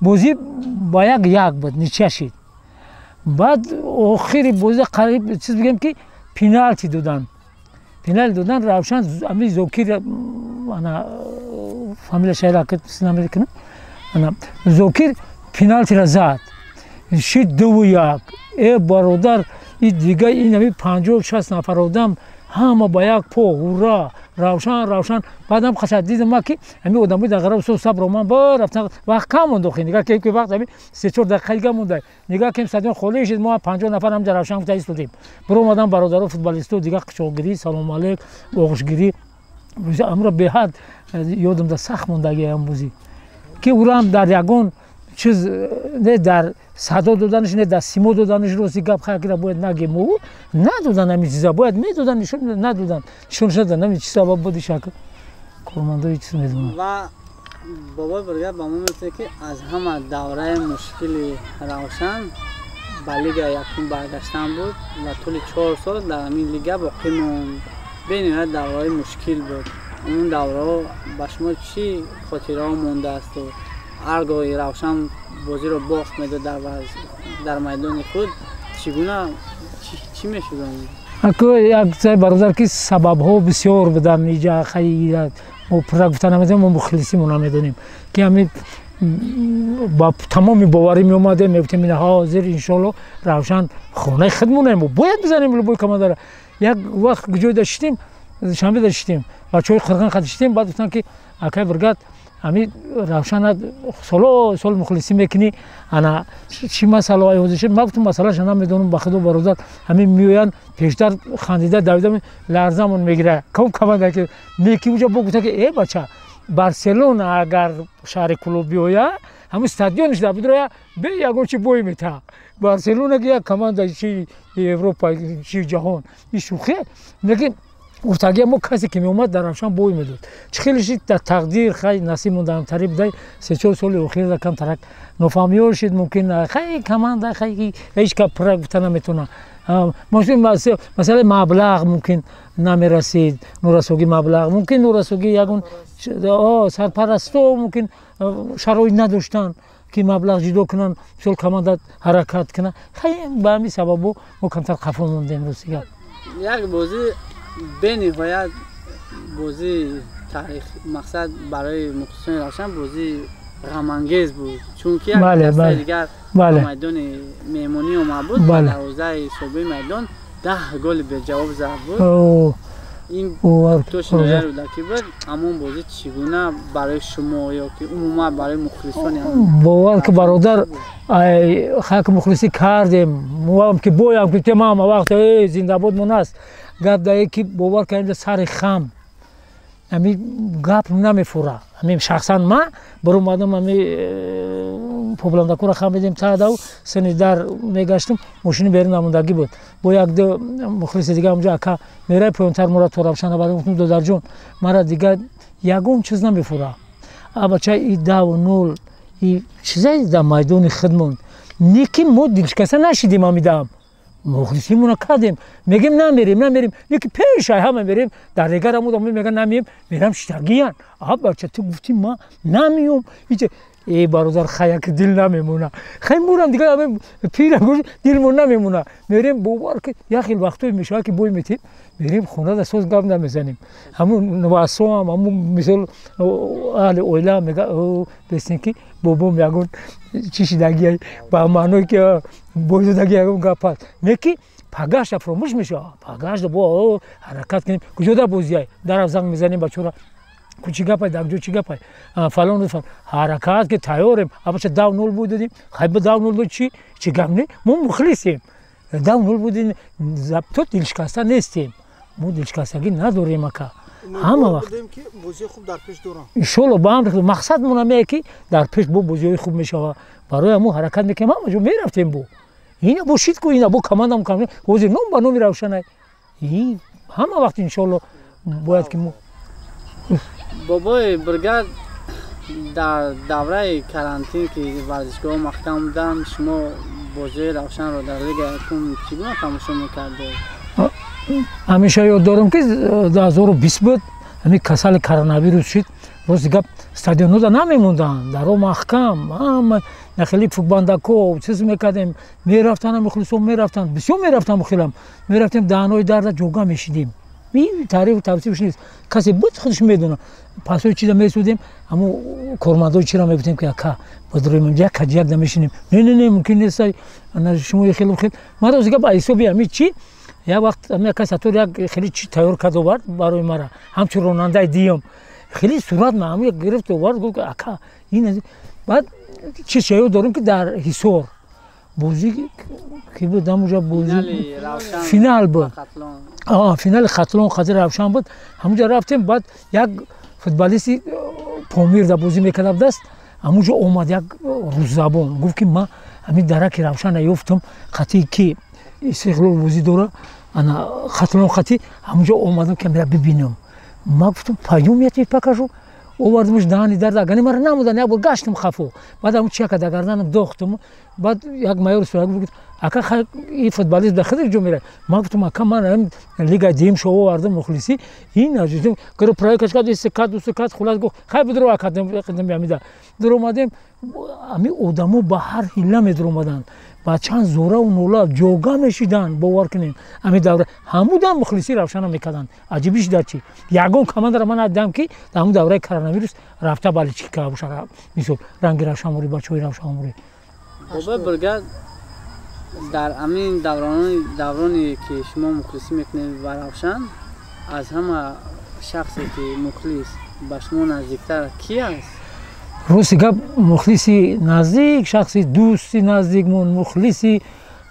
Speaker 1: бозӣ ба 1-1 буд, ничья шид. Баъд охири бозӣ, қариб чиз бигем, ки пеналти додан, пеналти додан. Равшан ами Зокир, ана фамилия шайра намекунам, ана Зокир пеналтира зад, шид 2-1. Э, бародар, и дига ин ами 50-60 нафар одам ҳама ба як по: «Ура, Равшан, Равшан!» Баъдам қаса дидам ма, ки ҳами одамои дар ғараб со сабро ман ба рафтан, вақт кам монд охи. Нигаҳ кем, ки вақт ҳами 3-4 дақиқа дига монда. Нигаҳ кем, стадион холӣ шид. Мо 50 нафар ҳамҷа Равшан гуфта истодем. Биромадан бародаро, футболисто, дига қучоқгирӣ, салому алейк, оғӯшгирӣ. Амро беҳад ёдам да сахт мондаги ам бозӣ, ки урам дар ягон чиз не дар садо доданаш, не дар симо доданаш. Рости гап, хайкира бояд нагем, ӯ надодан ҳамин чиза, бояд медодан, нишон надодан, нишонш надан. Ҳамин чи сабаб буди, шак кормандои чиз медонанд.
Speaker 2: Ва бобои бригад ба мо мегӯяд, ки аз ҳама давраи мушкили Равшан ба лига якум баргаштан буд ва тӯли 4 сол дар ҳамин лига боқӣ монд. Бениҳоят давраҳои мушкил буд. Он давраҳо ба шумо чӣ хотираҳо мондаасту ҳар гоҳи Равшан бозиро бохт медод дар майдони худ, чӣ гуна, чӣ мешуд?
Speaker 1: Ако як ҷай, бародар, ки сабабҳо бисёр буданд. Иҷа мо пурра гуфта наметавонем, мо мухлисимо намедонем, ки ҳамин ба тамоми боварӣ меомадем, мегуфтем: «Ина ҳозир, иншоалло, Равшан хонаи худмонаем, мо бояд бизанем любой командара». Як вақт ҷой даштем, шанбе даштем, бачаҳои қирғин қад шитем. Баъд гуфтанд, ки: «Акай бригад, ҳами Равшана соло сол мухлисӣ мекунӣ, ана чӣ масъалаҳое ҳозир шуд?» Ман гуфтам: «Масъалаша намедонам, ба худо, бародар». Ҳамин меоянд, пештар хандида, давида, ларзамон мегира кам команда ки неки уҷа бо гуфта, ки: «Э, бача, Барселона агар шаҳри Кӯлоб биёя, ҳамин стадиониш дар бидроя, бе ягон чи бой мета». Барселона ки як команда чи Европа, чи ҷаҳон, и шӯхе. Лекин гуфтагия мо, касе ки меомад, дар Равшан бой медод. Чӣ хеле шид, дар тақдир, хай, насиб мондаамтари будай. 3-4 соли охир камтарак нофаҳмиҳо шид. Мумкин, хай, команда, хай, ҳеҷ кас пурра гуфта наметавона. Масъалаи маблағ мумкин намерасид, норасогии маблағ, мумкин норасогии ягон сарпарасто, мумкин шароит надоштанд, ки маблағ ҷудо кунанд, мисол, команда ҳаракат кунад. Хай, ба ҳамин сабабо мо камтар қафо мондем, рости гап.
Speaker 2: Як бозӣ, бениҳоят бозии таърих, мақсад барои мухлисони Равшан бозии ғамангез буд, чунки як дастаи дигар майдони меҳмонӣ омад буд, дарвозаи собиқи майдон 10 голи беҷавоб зад буд. Ин тоши ноҳияи Рӯдакӣ буд. Ҳамон бозӣ чӣ гуна барои шумо ё ки умуман барои мухлисони?
Speaker 1: Бовар ки, бародар, хак мухлисӣ кардем, моам ки боям ки ҳама вақт зиндабод мон аст. Гап дае, ки бовар кардем, сари хам. ами гап намефура. Ами шахсан ма баромадам, ами побландакура хамидем таадав сени дар мегаштум, мошини берун намондагӣ буд. Бо як ду мухлиси дига ҳамҷо ака мерай поёнтар мора то Равшана бардем. Гуфтум, додарҷон, мара дигар ягон чиз намефура. А бача, и 2-0 и чизае дар майдони худмон не ки мо дилшикаста нашидем, амидаам мухлисимона кардем, мегем намерем, намерем, неки пешай ҳама мерем, дар дигар амуда меган намием, мерам шитагиян. А бача, ту гуфти ма намиём, иче э бародар, хаяк дил намемона, хай мурам дигар ами пира дилмон намемона, мерем. Бовар ки як хел вақтое мешавад ки бой метем, мерем хона, да соз гап намезанем, ҳамун васоам, ҳамун мисол аҳли оила мега бестин ки бобом ягон чӣ шидагия, ба маъное ки бой додаги ягон гап аст, не ки пагаша фуромӯш мешавад. Пагашда бо ҳаракат кунем, куҷода бозиай, дарав занг мезанем бачора, чӣ гапай, дар ҷо чӣ гапай, фалон, ҳаракат ки тайёрем. Абача, 2-0 будем, хай ба 2-0 буд, чӣ чӣ гап не, мо мухлисем, 2-0 будем, то дилшикаста нестем, мо дилшикастагӣ надорем, ака, ҳама вақт. Иншолло, ба амри мақсадмон ҳамее ки дар пеш бо бозиҳои хуб мешава, барои ҳамо ҳаракат мекунем, ҳама ҷо мерафтем, бо ина бо шид ку, ина бо командам, ҳозир ном ба номи Равшанай, ҳама вақт иншолло бояд ки мо.
Speaker 2: Бобои бригад, дар давраи карантин, ки варзишгоҳ маҳкам буданд, шумо бозиҳои Равшанро дар лига якум чӣ гуна тамошо мекардед?
Speaker 1: Ҳамеша ёд дорам ки 2020 буд, ҳамин касали коронавирус шид. Рости гап, стадионода намемонданд, даро маҳкам, ҳама нахели фукбандако чиз мекардем, мерафтанд, мухлисон мерафтанд, бисёр мерафтам, хелам мерафтем, даҳанои дарда ҷога мешидем. Таърифу тавсифш нест, касе буд, худаш медонад. Пасои чиза месудем, ҳамо кормандои чира мегуфтем ки ака, бадроим, як каҷи як намешинем. Не, не, не, мумкин нест, шумо хелу хел. Ман рози гап, ҳисоби ҳами чи як вақт ҳами ака Сатор як хеле чи тайёр кард, овард барои мара, ҳамчун ронандаи диём хеле сурат ма ҳами гирифт, овард, гуфт, ака, ин. Баъд чи шаёд дорем ки дар Ҳисор бозӣ ки буд, ҳамуҷа бозӣ финал буд, финали Хатлон қадри Равшан буд, ҳамуҷа рафтем. Баъд як футболисти Помир да бозӣ мекарда будаст, ҳамуҷо омад, як рӯззабон гуфт ки ман ҳамин дараки Равшана ёфтам, қатии ки Истиқлол бозӣ дора, ана Хатлон қатӣ, ҳамуҷо омадам ки мера бибинам. Ма гуфтам, пойдём, я тебе покажу. Овардимш даҳани дарда, агани мара намудан, як бор гаштам хафо, баъд ҳамун чияка дар гарданам дохтам. Баъд як майор суяг гуфт, ака, и футболист ба худаш ҷо мерад. Ман гуфтам, ака, ман лига дим шо овардам, мухлисӣ ин гро проекаш кард, исе кад, усе кад, хулас гуфт, хай бидро, ака, амида дуромадем. Ами одамо ба ҳар ҳилла медуромаданд, ба чанд зураву нола ҷога мешиданд. Бовар кунем, ами давра ҳамудам мухлисӣ Равшана мекарданд. Аҷибиш дар чи, ягон командара ман надидам ки дар ҳамун давраи коронавирус рафта болельщик карда бошад, мисол ранги Равшанмурӣ, бачаҳои Равшанмурӣ.
Speaker 2: Бобои бригад, дар ҳамин давроне ки шумо мухлисӣ мекунед ба Равшан, аз ҳама шахсе ки мухлис ба шумо наздиктар ки аст?
Speaker 1: Рости гап, мухлиси наздик, шахси дӯсти наздикмон, мухлиси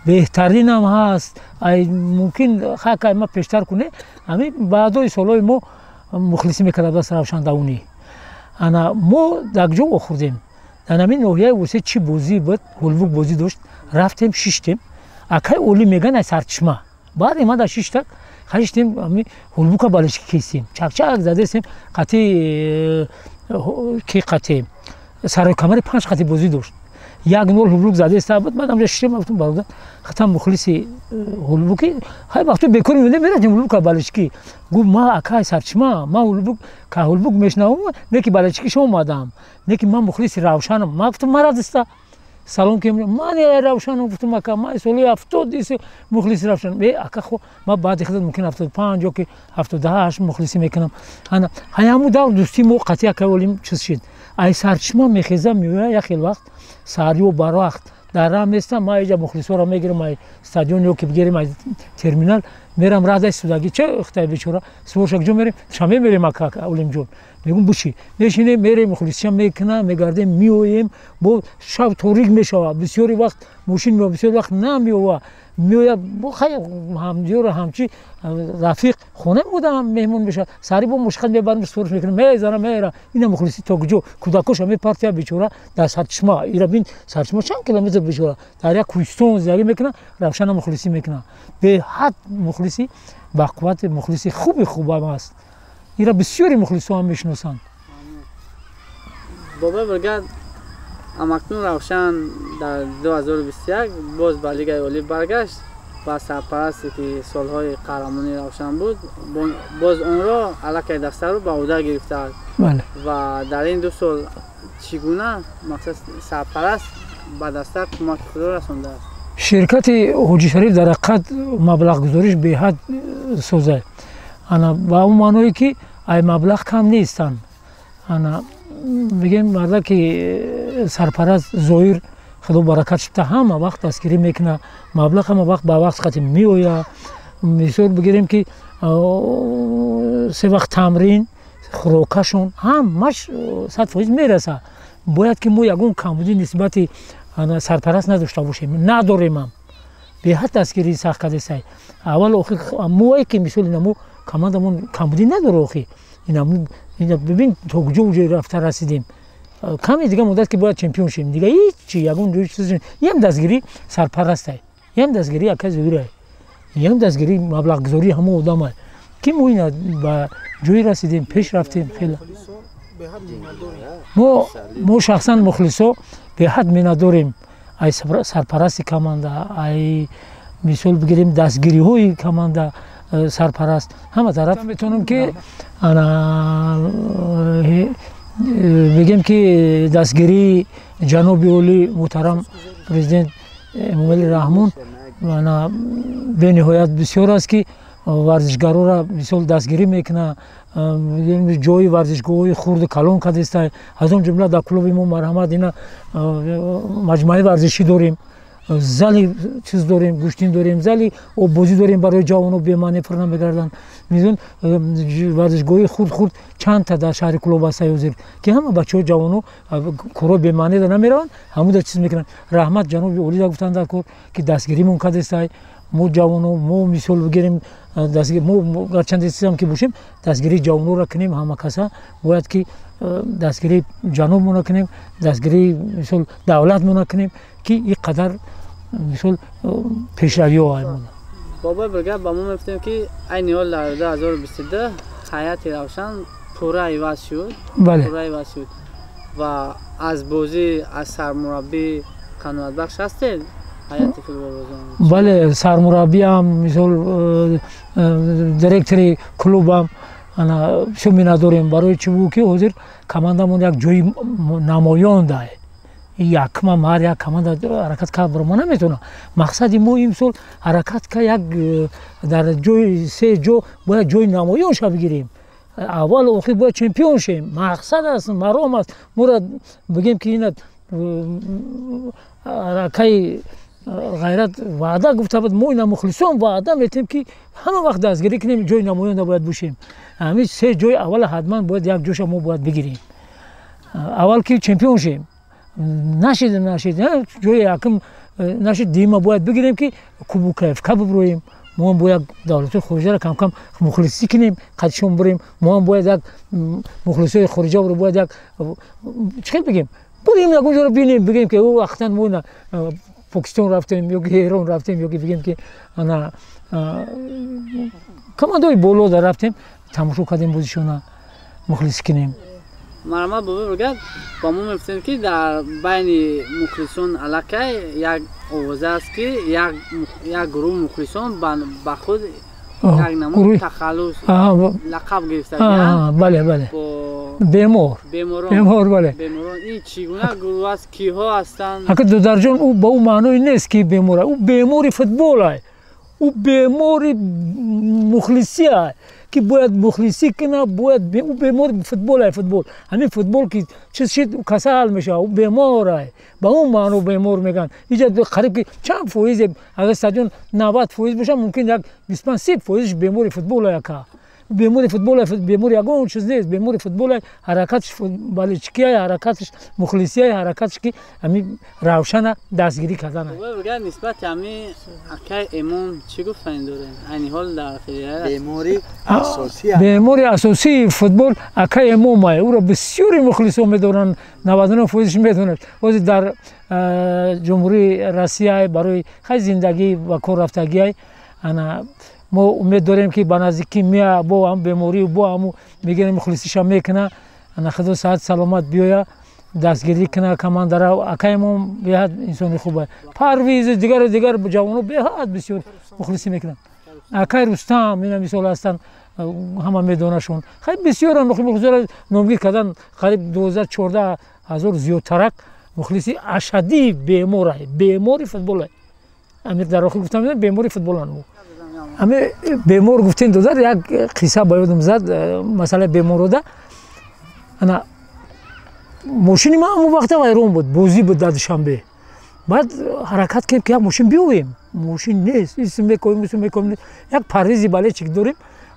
Speaker 1: беҳтаринам ҳаст, ай мумкин хакай ма пештар куне, ҳамин баъдои солҳои мо мухлисӣ мекарда будаст Равшан Давунӣ. Ана мо дар ҷо вохӯрдем, дар ҳамин ноҳияи Восе чӣ бозӣ буд, Ҳулбук бозӣ дошт, рафтем, шиштем, акай Олӣ меган, ай сарчишма, баъде ма дар шиштак хаштем, ҳами Ҳулбука болельщик кистем, чакчак задесем, қати ки қати Сарои Камари панҷ қати бозӣ дошт, 1-0 Ҳулбук задеста буд. Ман ҳамҷа шиштем, гуфтам, бародар, хатам мухлиси Ҳулбуки, хай вақту бекор мемондем, мерафтем Ҳулбука болельщик. Гуфт, ма акай сарчишма, ма Ҳулбук ка Ҳулбук мешнавам, не ки болельщик иш омадам, не ки ман мухлиси Равшанам. Ман гуфтам, мара диста салом ки ман Равшанам. Гуфтам, ака, ман соли 70 мухлиси Равшанам. Э, ака, хо ма баъди худат мумкин 75 ё ки 78 мухлисӣ мекунам. Ана ҳаяму давр дӯстии мо қатъи акай Олим чиз шид. Ай сарчишма мехезам, меоя, як хел вақт саҳариё барвақт дар раҳ местам, ма иҷа мухлисҳоро мегирам ай стадион ё ки бигирем ай терминал. Мерам раҳ судагӣ ча хитай бечора суворша куҷо мерем? Душанбе мерем ака Олимҷон. Мегум буши. Мешинем, мерем, мухлисия мекуна, мегардем, меоем, бо шаб торик мешавад. Бисёри вақт мошин меояд, бисёри вақт намеояд. Меояд, хай ҳамдиёра ҳамчи рафиқ хона будам меҳмон мешавад. Сари бо мушқат мебарем, суворш мекунем, мезана, мера. Ина мухлиси то куҷо? Кӯдакоша мепартия бечора дар Сарчашма. Ира бин Сарчашма чанд километр бечора. Дар як кӯҳистон зиндагӣ мекунад, Равшана мухлисӣ мекунад. Беҳад мухлиси ба қуввати мухлиси хуби хубам аст. Ира бисёри мухлисо ҳам мешиносанд.
Speaker 2: Бобои бригад амакнун Равшан дар 2021 боз ба Лигаи Олӣ баргашт ва сарпарасте ки солҳои қаҳрамонии Равшан буд, боз онро аллакай дастаро ба ӯҳда гирифтааст. Ва дар ин 2 сол чӣ гуна мақсад сарпараст ба даста кӯмаки худро расондааст?
Speaker 1: Ширкати Ҳоҷи Шариф дар ҳақиқат маблағгузориш беҳад созад. Ана ба он маъное ки ай маблағ кам нестанд. Ана мегӯем марда ки сарпараст Зоир худо баракат шуда ҳама вақт дастгирӣ мекунад, маблағ ҳама вақт ба вақт қати меояд. Мисол бигирем ки 3 вақт тамрин, хӯрокашон ҳамаш 100% мерасад. Бояд ки мо ягон камбудӣ нисбати сарпараст надошта бошем. Надоремам. Беҳад дастгирии сахт кардесай. Аввал охир моае ки мисол инамо командамон камбудӣ надора охи. Ина бибин то куҷо уҷо рафта расидем. Каме дига муддат ки бояд чемпион шем. Дига ҳеҷ ягон ҷои чиз ям дастгирӣ сарпарастай. Ям дастгирӣ ака Зоирай. Ям дастгирӣ маблағгузории ҳамон одамай. Ки мо ина ба ҷое расидем, пеш рафтем хеле. Мо шахсан мухлисо беҳад миннатдорем ай сарпарасти команда, ай мисол бигирем дастгириҳои команда сарпараст. Ҳама тараф метавонам ки ана бигем ки дастгирии ҷаноби олӣ муҳтарам президент Эмомалӣ Раҳмон ана бениҳоят бисёр аст ки варзишгарора мисол дастгирӣ мекунад, ҷои варзишгоҳҳои хурду калон кардеста. Аз он ҷумла дар клуби мо марҳамат ина маҷмӯаи варзишӣ дорем, зали чиз дорем, гӯштин дорем, зали оббозӣ дорем барои ҷавоно бемаъне пур намегарданд. Мизон варзишгоҳи хурд-хурд чандта дар шаҳри Кӯлоб аст ҳозир ки ҳама бачаҳо ҷавоно корҳои бемаъне да намераванд, ҳамуда чиз мекунанд. Раҳмат ҷаноби олида гуфтанд дар кор ки дастгиримон кардестай. Мо ҷавоно мо мисол бигирем мо гарчанде чизам ки бошем дастгирии ҷавонора кунем, ҳама каса бояд ки дастгирии ҷанобмона кунем, дастгирии мисол давлатмона кунем ки ин қадар мисол пешравиҳо аймона.
Speaker 2: Бобои бригад ба мо мегуфтем ки айни ҳол дар 2022 ҳайати Равшан пурра иваз шуд. Пурра иваз шуд ва аз бозӣ аз сармураббӣ қаноатбахш ҳастед?
Speaker 1: Бале, сармураббиам мисол директори клубам ана бисёр миннатдорем. Барои чӣ бу ки ҳозир командамон як ҷои намоён дае. Якмам ҳар як команда ҳаракат кард баро мо наметавонам. Мақсади мо имсол ҳаракат ка як дар ҷои 3 ҷо бояд ҷои намоён ша бигирем. Аввал охир бояд чемпион шем. Мақсад аст, маром аст. Моро бигем ки ина ракаи ғайрат ваъда гуфта буд, мо ина мухлисон ваъда метем ки ҳама вақт дастгирӣ кунем, ҷои намоёнда бояд бошем. Ҳамин 3 ҷои аввала ҳатман бояд як ҷоша мо бояд бигирем. Аввал ки чемпион шем. Нашид ҷои якум нашид дима бояд бигирем ки кубок АФК биброем. Мо ҳам бояд давлатҳои хориҷаро кам-кам мухлисӣ кунем, қадшон бирем. Мо ҳам бояд як мухлисои хориҷаро бояд як чӣ хел бигем? Бурем ягон ҷоро бинем, бигем ки ӯ вақтан мо ина Покистон рафтем ё ки Эрон рафтем ё ки бигем ки ана командаҳои боло да рафтем, тамошо кардем бозишона, мухлисӣ кунем.
Speaker 2: Марҳамат бобои бригад ба мо мегуфтем ки дар байни мухлисон аллакай як овоза аст ки як гурӯҳ мухлисон ба худ як намуд тахаллус лақаб гирифтагианд.
Speaker 1: Бале, бале. Бемор. Бемор, бале.
Speaker 2: Беморон. Ин чӣ гуна гурӯҳ аст? Киҳо ҳастанд?
Speaker 1: Ака Дударҷон, ӯ ба ӯ маъное нест ки бемор. Ӯ бемори футбол ай. Ӯ бемори мухлисӣ ай. Ки бояд мухлисӣ кина, бояд ӯ бемори футбол ай, футбол. Ҳамин футбол ки чиз шид, касал мешава, ӯ бемор ай. Ба он маъно бемор мегӯянд. Иҷа қариб ки чанд фоизе, агар стадион 90% боша, мумкин як 25-30 фоизш бемори футбол ай, ака. Бемори футбол, бемори ягон чиз нест, бемори футбол, ҳаракатш болельщики, ҳаракатш мухлисӣ, ҳаракатш ки ҳамин Равшана дастгирӣ кардан.
Speaker 2: Нисбати ҳамин акай Эмом чӣ гуфтанӣ дорем? Айни ҳол дар
Speaker 3: бемори асосӣ,
Speaker 1: бемори асосии футбол акай Эмомай. Ӯро бисёри мухлисо медоранд, 99 фоизш медонад. Ҳозир дар Ҷумҳурии Россия барои хай зиндагӣ ва кор рафтагиай. Ана мо умед дорем, ки ба наздикӣ мея, бо ҳам беморию бо ҳаму мегирем, мухлисиша мекуна. Ана худо саҳат саломат биёя, дастгирӣ куна командара. Акаи мо беҳад инсони хуба. Парвиз, дигару дигар ҷавоно беҳад бисёр мухлисӣ мекунанд. Акай Рустам, ина мисол ҳастанд, ҳама медонашон. Хай, бисёрам мухлисоро номгир кардан, қариб 12-14 ҳазор зиёдтарак мухлиси ашаддии бемора, бемори футбола. Амир дар охир гуфтам, бемори футболан. Ами бемор гуфтен, додар, як қисса ба ёдам зад, масъалаи беморода. Ана мошини ман ҳамон вақта вайрон буд, бозӣ буд дар Душанбе. Баъд ҳаракат кардем, ки як мошин биёвем, мошин нест. Исм мекоем, исм мекоем. Як Парвизи болельщик дорем,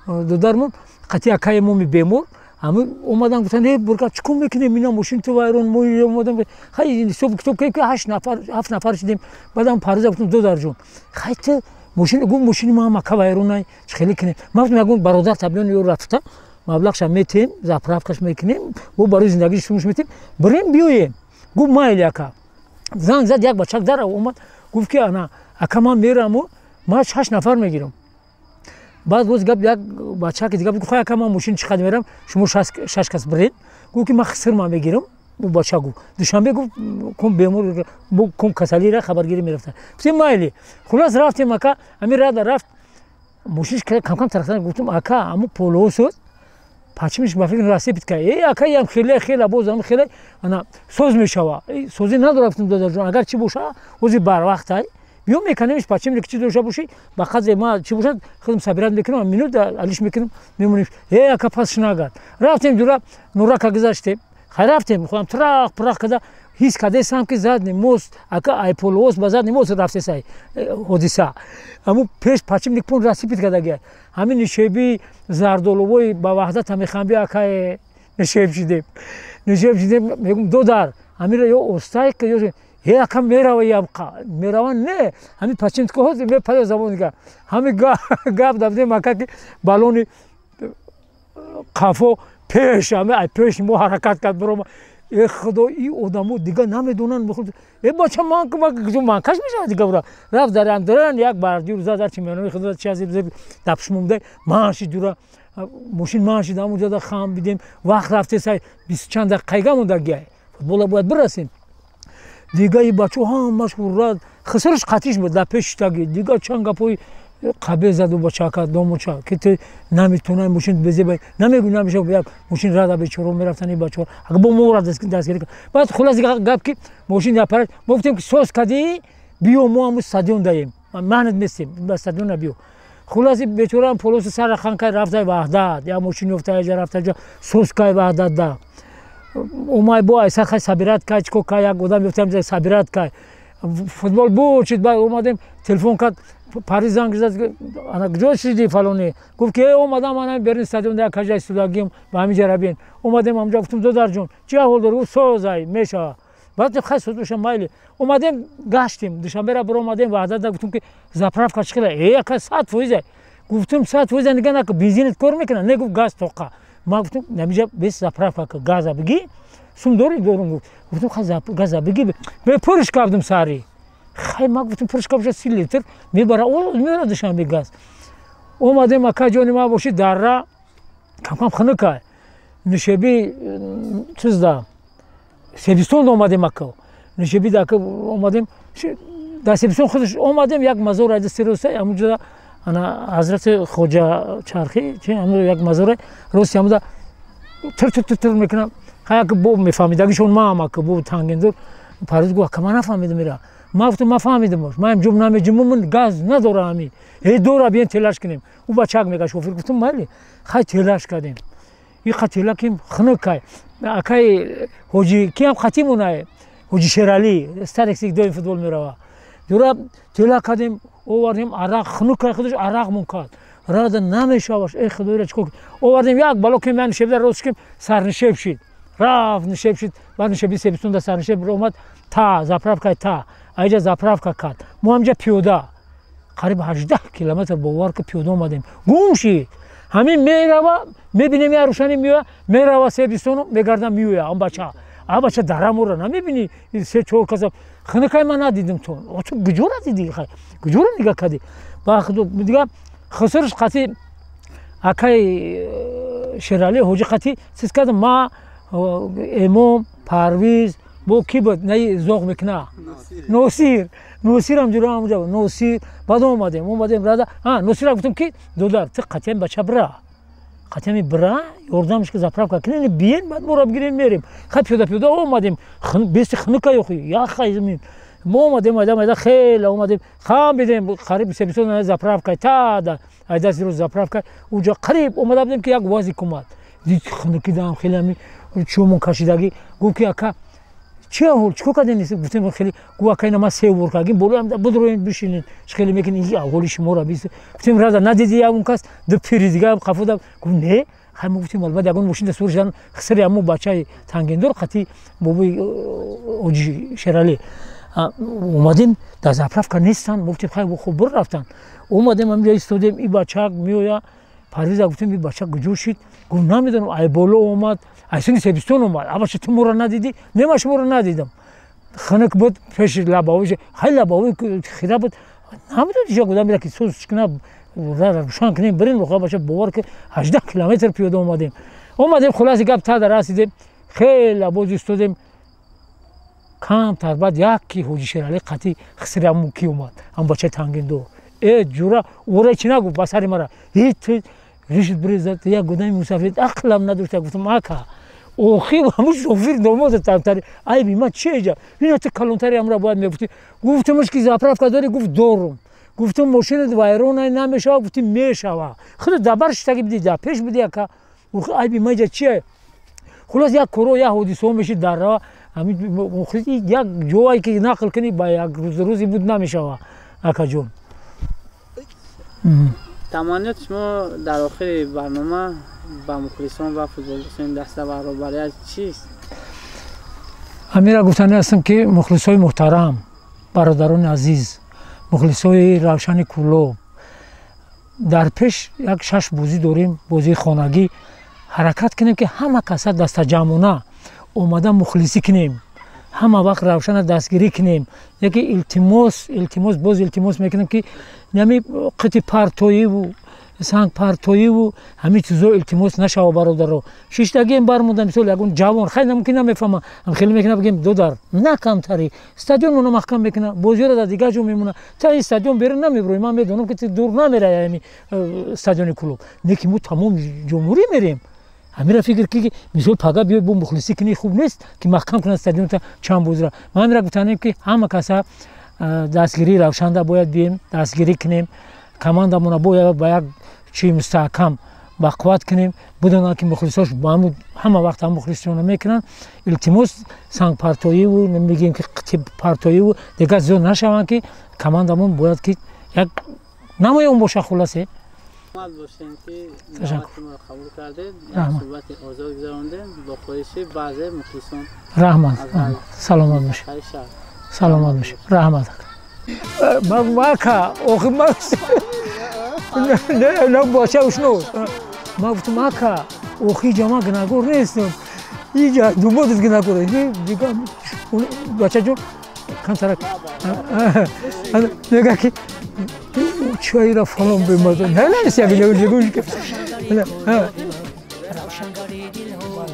Speaker 1: додармон, қатъи акаи моми бемор. Ҳами омадан, гуфтанд: «Э, бурка, чӣ кор мекунем? Ина мошин ту вайрон, мо омадам». Хай, ҳисобу китоб кардем, ки ҳашт нафар, ҳафт нафар шудем. Баъдам Парвиза гуфтам: «Додарҷон, хай, ту мошин». Гуфт: «Мошини ма мака вайронай, чӣ хеле кунем?» Ман гуфтам: «Ягон бародар табиён ё рафта, маблағша метиҳем, заправкаш мекунем, бо барои зиндагии шумош метиҳем, бирем, биёем». Гуфт: «Майли, ака». Занг зад, як бачак дар омад, гуфт ки: «Ана, ака, ман мераму ман шаш нафар мегирам». Баъд боз гап, як бачаки дига гуфт: «Хай, ака, ман мошин чӣ қадр мерам, шумо шаш кас биред». Гуфт ки: «Ман хисирма мегирам». Ӯ бача гуфт: «Душанбе», гуфт, «кум бемор, кум касалира хабаргирӣ мерафта». Гуфтем: «Майли». Хулос, рафтем, ака. Ҳамин рада рафт, мошинш камкам тарахтан. Гуфтам: «Ака, ҳамун полуось соз, подшипник ба фикр рассыпать кар». «Э, ака, ям хеле хела, боз ам хеле ана соз мешава, созӣ надора». Гуфтам: «Додарҷон, агар чӣ боша, ҳозир барвақтай, биё, меканемиш, подшипник чӣ дошта бошӣ, ба қадре ма чӣ бошад, худам собирать мекунам, минут алиш мекунам, мемонем». «Э, ака, пасш нагард». Рафтем, ҷура Нурака гузаштем. Хай, рафтем, худам трах прах када, ҳис кардесам, ки задний мост, ака, ай полуось ба задний мост рафтесай. Ҳодиса ҳамун пеш подшипник пун рассыпать кардагия. Ҳамин нишеби зардолувои ба Ваҳдата мехам, би акае, нишеб шидем, нишеб шидем. Мегум: «Додар, ҳаминро ё остай ка, ё». «Е, ака, мерава, ямқа мерава, не, ҳамин подшипник ҳозир мепая». Забон дига ҳамин гап дабдем, ака, ки балони қафо пеш, ҳами ай пеши мо ҳаракат кард, бирома. Э, худо, и одамо дига намедонанд. Э, бача, ман манкаш мешавад дига. Ура рафт, дар андаран як бардюр зад, ҳарчи менои худо чи аз дапшмонда ман шид. Ҷура мошин ман шид, ҳамун ҷода хам бидем. Вақт рафтесай, бисту чанд дақиқайга мондагиай, футбола бояд бирасем. Дига и бачо ҳамаш ҳуррат, хисрш қатиш буд дар пеши таги. Дига чанд гапҳои қабе заду бачака домоча, ки ту наметонай мошин безеба намегӯ, намеша як мошин рада. Бечоро мерафтан и бачаҳо, ага бо мо дастгирӣ. Баъд хулас гап, ки мошин аппарат, мо гуфтем, ки соз кардӣ, биё, мо ҳамун стадион даем, маҳнат нестем, ба стадион биё. Хуласи, бечораам полоси сара хан кай, рафтай Ваҳдат, як мошин ёфта, яҷа рафта ҷа соз кай. Ваҳдат да омай, бо айса хай собирать кай, чико кай, як одам ёфтам, собирать кай, футбол буд шид. Баъд омадем, телефон кард Париж, занг зад: «Ана, куҷо шиди, фалоне?» Гуфт ки: «Э, омадам, ана берни стадион як кажа истодагим, ба ҳамин ҷара биен». Омадем ҳамҷа, гуфтум: «Додарҷон, чӣ аҳвол дори?» Гуфт: «Созай, мешава». Баъд хай, соз боша, майли. Омадем, гаштем, Душанбера биромадем, Ваҳдата. Гуфтум ки: «Заправка чӣ хела?» «Э, ака, 100%». Гуфтум: «100% нига нака, бензинат кор мекунад?» «Не», гуфт, «газ тоқа». Ма гуфтум: «Намиҷа бес заправка, газа бигӣ, сум дори?» «Дорум», гуфт. Гуфтум: «Хай, газа бигӣ, пурш кардум сари». Хай, ма гуфтум: «Пурш кабша, 30 литр мебара, меора Душанбе газ». Омадем, ака ҷони ма боши, дарра камкам хунукай, нишеби чизда Себистон омадем, ака, нишеби дака омадем, дар Себистон худаш омадем, як мазор айда сироса, ҳамунҷода ана ҳазрати Хоҷа Чархи чи, ҳамун як мазоре рости, ҳамуда тир тир тир тир мекунам. Хай, ака, бо мефаҳмидагишон маам, ака, бо тангиндур. Парвиз гуфт: «Ака, ман нафаҳмидам ира». Ман гуфтам, ман фаҳмидамош, ман ҷум намеҷумум, газ надора, ҳами э дора, биен телаш кунем. Ӯ бачак мега, шофир. Гуфтам, майли, хай, телаш кардем, иқа тела ким хунукай. Акай ҳоҷи киам қатимонай, ҳоҷи Шералӣ старексик, доим футбол мерава. Ҷура тела кардем, овардем арақ, хунукай худаш арақ мон кард, рада намешаваш. Э, худоира, чикор овардем, як бало кем, я нишебда рост кем, сарнишеб шид, рафт, нишеб шид. Баъд нишеби Себистонда сарнишеб омад та заправкаи, та аиҷа заправка кард. Мо ҳамҷа пиёда қариб 18 километр, бовар ки, пиёда омадем. Гум шид. Ҳамин мерава, мебинем, я рӯшанӣ меоя, мерава Себистону мегарда, меоя. Он бача, а бача дарамора намебинӣ, се чор каса хунукай, ман надидим. То ту куҷора дидӣ, куҷора нигаҳ кардӣ? Дига хусурш қати акай Шералӣ ҳоҷи қати сиз кардам, ма, Эмом, Парвиз, бо ки буд, наи зоғ мекуна, Носир. Носирам ҷура ҳамуҷа, Носир. Баъд омадем рада. Носира гуфтам, ки додар, ту қатиам бача бира, қатиами бира, ёрдамш ки заправка кунен, биен, баъд моро бигирен, мерем. Хай, пиёда пиёда омадем, бести хунука ёхи яхай замин. Мо омадем майда майда, хеле омадем, хам бидем, қариб Себистон заправка та да айдаси рӯз заправка уҷа қариб омада будем, ки як УАЗик омад. Дид хунукидам хеле, ами чӯмон кашидагӣ. Гуфт, ки ака, чи аҳол, чикор кардем? Гуфтем, хеле. Гуфт, ака, ина ман се бор кардем, болоям будроем, бишинед, чи хеле мекунед, аҳоли шуморо бис. Гуфтем, рада надиди, ягон кас ду пири дига қафода? Гуфт, не. Хай, мо гуфтем, албатта, ягон мошин сур шудан, хисари ҳамо бачаи тангиндор қати бобои ҳоҷи Шералӣ. Омадем, дар заправка нестанд. Мо гуфтем, хай, хуб, бур рафтанд. Омадем, ҳамҷа истодем, и бачак меоя. Парвиза гуфтем, и бачак куҷо шид? Гуфт, намедонам, ай боло омад, ай сини Себистон омад. Абача, ту моро надидӣ? Не, ман шуморо надидам, хунук буд, пеши лабовӣ, хай, лабовӣ хира буд, намедонам чиҷа гудам, мера ки соз кина, рӯшан кунем, бирем. Бача, бовар ки, 18 километр пиёда омадем. Омадем, хулоси гап, та расидем, хеле боз истодем камтар. Баъд яки ҳоҷи Шералӣ қати хисри ҳамун ки омад, ҳамун бачаи тангиндор. Э, ҷура, ора чи нагуфт ба сари мара, ришт бирезад, як гудами мусафир ақлам надошта. Гуфтам, ака, охир ҳамун шофир домода тамтари, айби ман чи эҷа? Ина ту калонтари ҳамра бояд мегуфтӣ. Гуфтамаш, ки заправка дорӣ? Гуфт, дорум. Гуфтам, мошинат вайрона намешава? Гуфти, мешава, худо дабар шитаги бидӣ, да пеш бидӣ, ака, айби ман иҷа чие? Хулос, як коро, як ҳодисаҳо мешид дар рава. Як ҷое ки нақл кунӣ, ба як рӯзи буд намешава, акаҷон.
Speaker 2: Таманниёти шумо дар охири барнома ба мухлисон ва футболдӯстони даста ва роҳбарият чист?
Speaker 1: Ҳамира гуфтанӣ ҳастам, ки мухлисои муҳтарам, бародарони азиз, мухлисои Равшани Кӯлоб, дар пеш як шаш бозӣ дорем, бозии хонагӣ. Ҳаракат кунем, ки ҳама каса дастаҷамъона омада мухлисӣ кунем, ҳама вақт Равшана дастгирӣ кунем. Яке илтимос, илтимос, боз илтимос мекунем, ки нами қити партоиву сангпартоиву ҳамин чизо илтимос нашава, бародаро. Шиштагием бармонда, мисол, ягон ҷавон, хай, мумкин намефаҳма, хеле мекуна, бигем, додар, на камтари стадионмона маҳкам мекуна, бозиёро дар дигар ҷо мемона, та ин стадион берун намеброи. Ман медонам, ки дур намерая ами стадиони Кӯлоб, не ки мо тамом ҷумҳурӣ мерем. Ҳамира фикр ки, мисол, пага биёй бо мухлисӣ кунӣ, хуб нест, ки маҳкам кунад стадионта чанд бозира. Ман ҳамира гуфтанем, ки ҳама каса дастгирии Равшанда бояд бием, дастгирӣ кунем, командамона бояд ба як чи мустаҳкам бақувват кунем, бидонанд, ки мухлисош ҳама вақт ҳам мухлисона мекунанд. Илтимос, сангпартоиву мегӯем, ки партоиву дигар зиёд нашаванд, ки командамон бояд ки як намоён боша, хулосе.
Speaker 2: Бошем, ки даъвати моро қабул кардед, як суҳбати озод гузарондем бо хоҳиши баъзе мухлисон.
Speaker 1: Раҳмат, саломат бошед, саломат бошед, раҳмат. Ака, охир ман бача ушно, ман гуфтам, ака, охи иҷа ман гунаҳгор нестам, иҷа думодат гунаҳгор. Бачаҷон камтарак мега, ки чайра фалон бемаза нанес, як
Speaker 4: равшангари дилҳо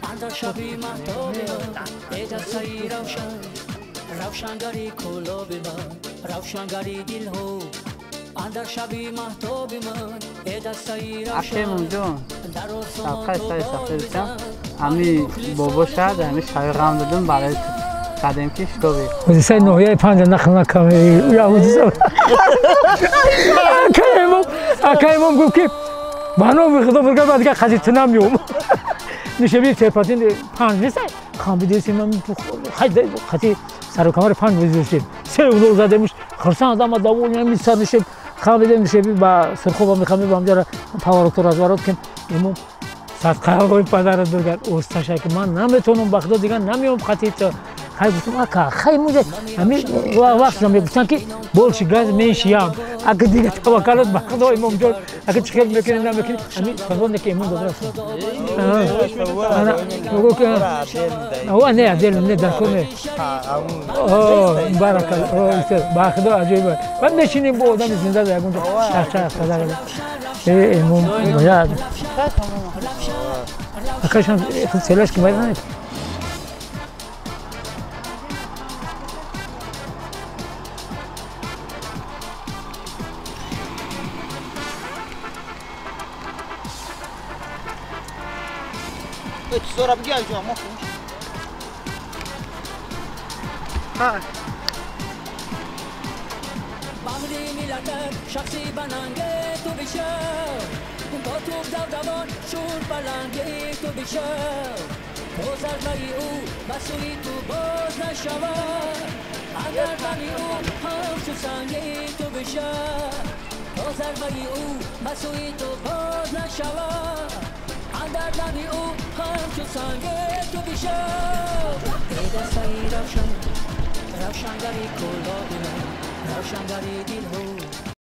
Speaker 4: андар шаби маҳтоби ман, э дастаи Равшан, равшангари Кӯлоби ман, равшангари дилҳо андар шаби маҳтоби ман, э дастаи Равшан.
Speaker 2: Акемонҷон, сабқаи сари сафедшам, ҳами бобоша ҳами шаби ғам додум барои ту. кардем ки шутоби
Speaker 1: ҳодисаи ноҳияи панҷа нақл накам. Акаи имом гуфт ки ба номи худо бургар ба дигар қази ту намеом. Нишеби терпатин панҷ нест, хамбидесим хати сарукамари панҷ бозӣ доштем. Се гол задемш, хурсанд ама давони мисар нишеб хамбидем нишеби ба сурхоба мехамби ба ҳамҷара повороту разворот кем. Имом садқаҳои падарат бургар осташа ки ман наметавонам ба худо дигар намеом хати ту. Хай гуфтам ака, хай муҷа ҳамин вақт мегуфтанд ки больше газ меньше ям. Ака дига таваккалот ба худо имомҷон, ака чӣ хел мекунӣ намекунӣ, ҳамин фарзонде ки имом додааст. Не отдельно не дар кор не. Баракалла ба худо аҷоиб. Баъд мешинем бо одами зинда дар ягон ҷо чахчах қадар. Имом акашам селаш ки байданед.
Speaker 3: Sonra bir gel canım. Ha.
Speaker 4: اندر او همچو سنگ تو بیشو ای دستایی روشن روشنگری کلاه من روشنگری دل ها.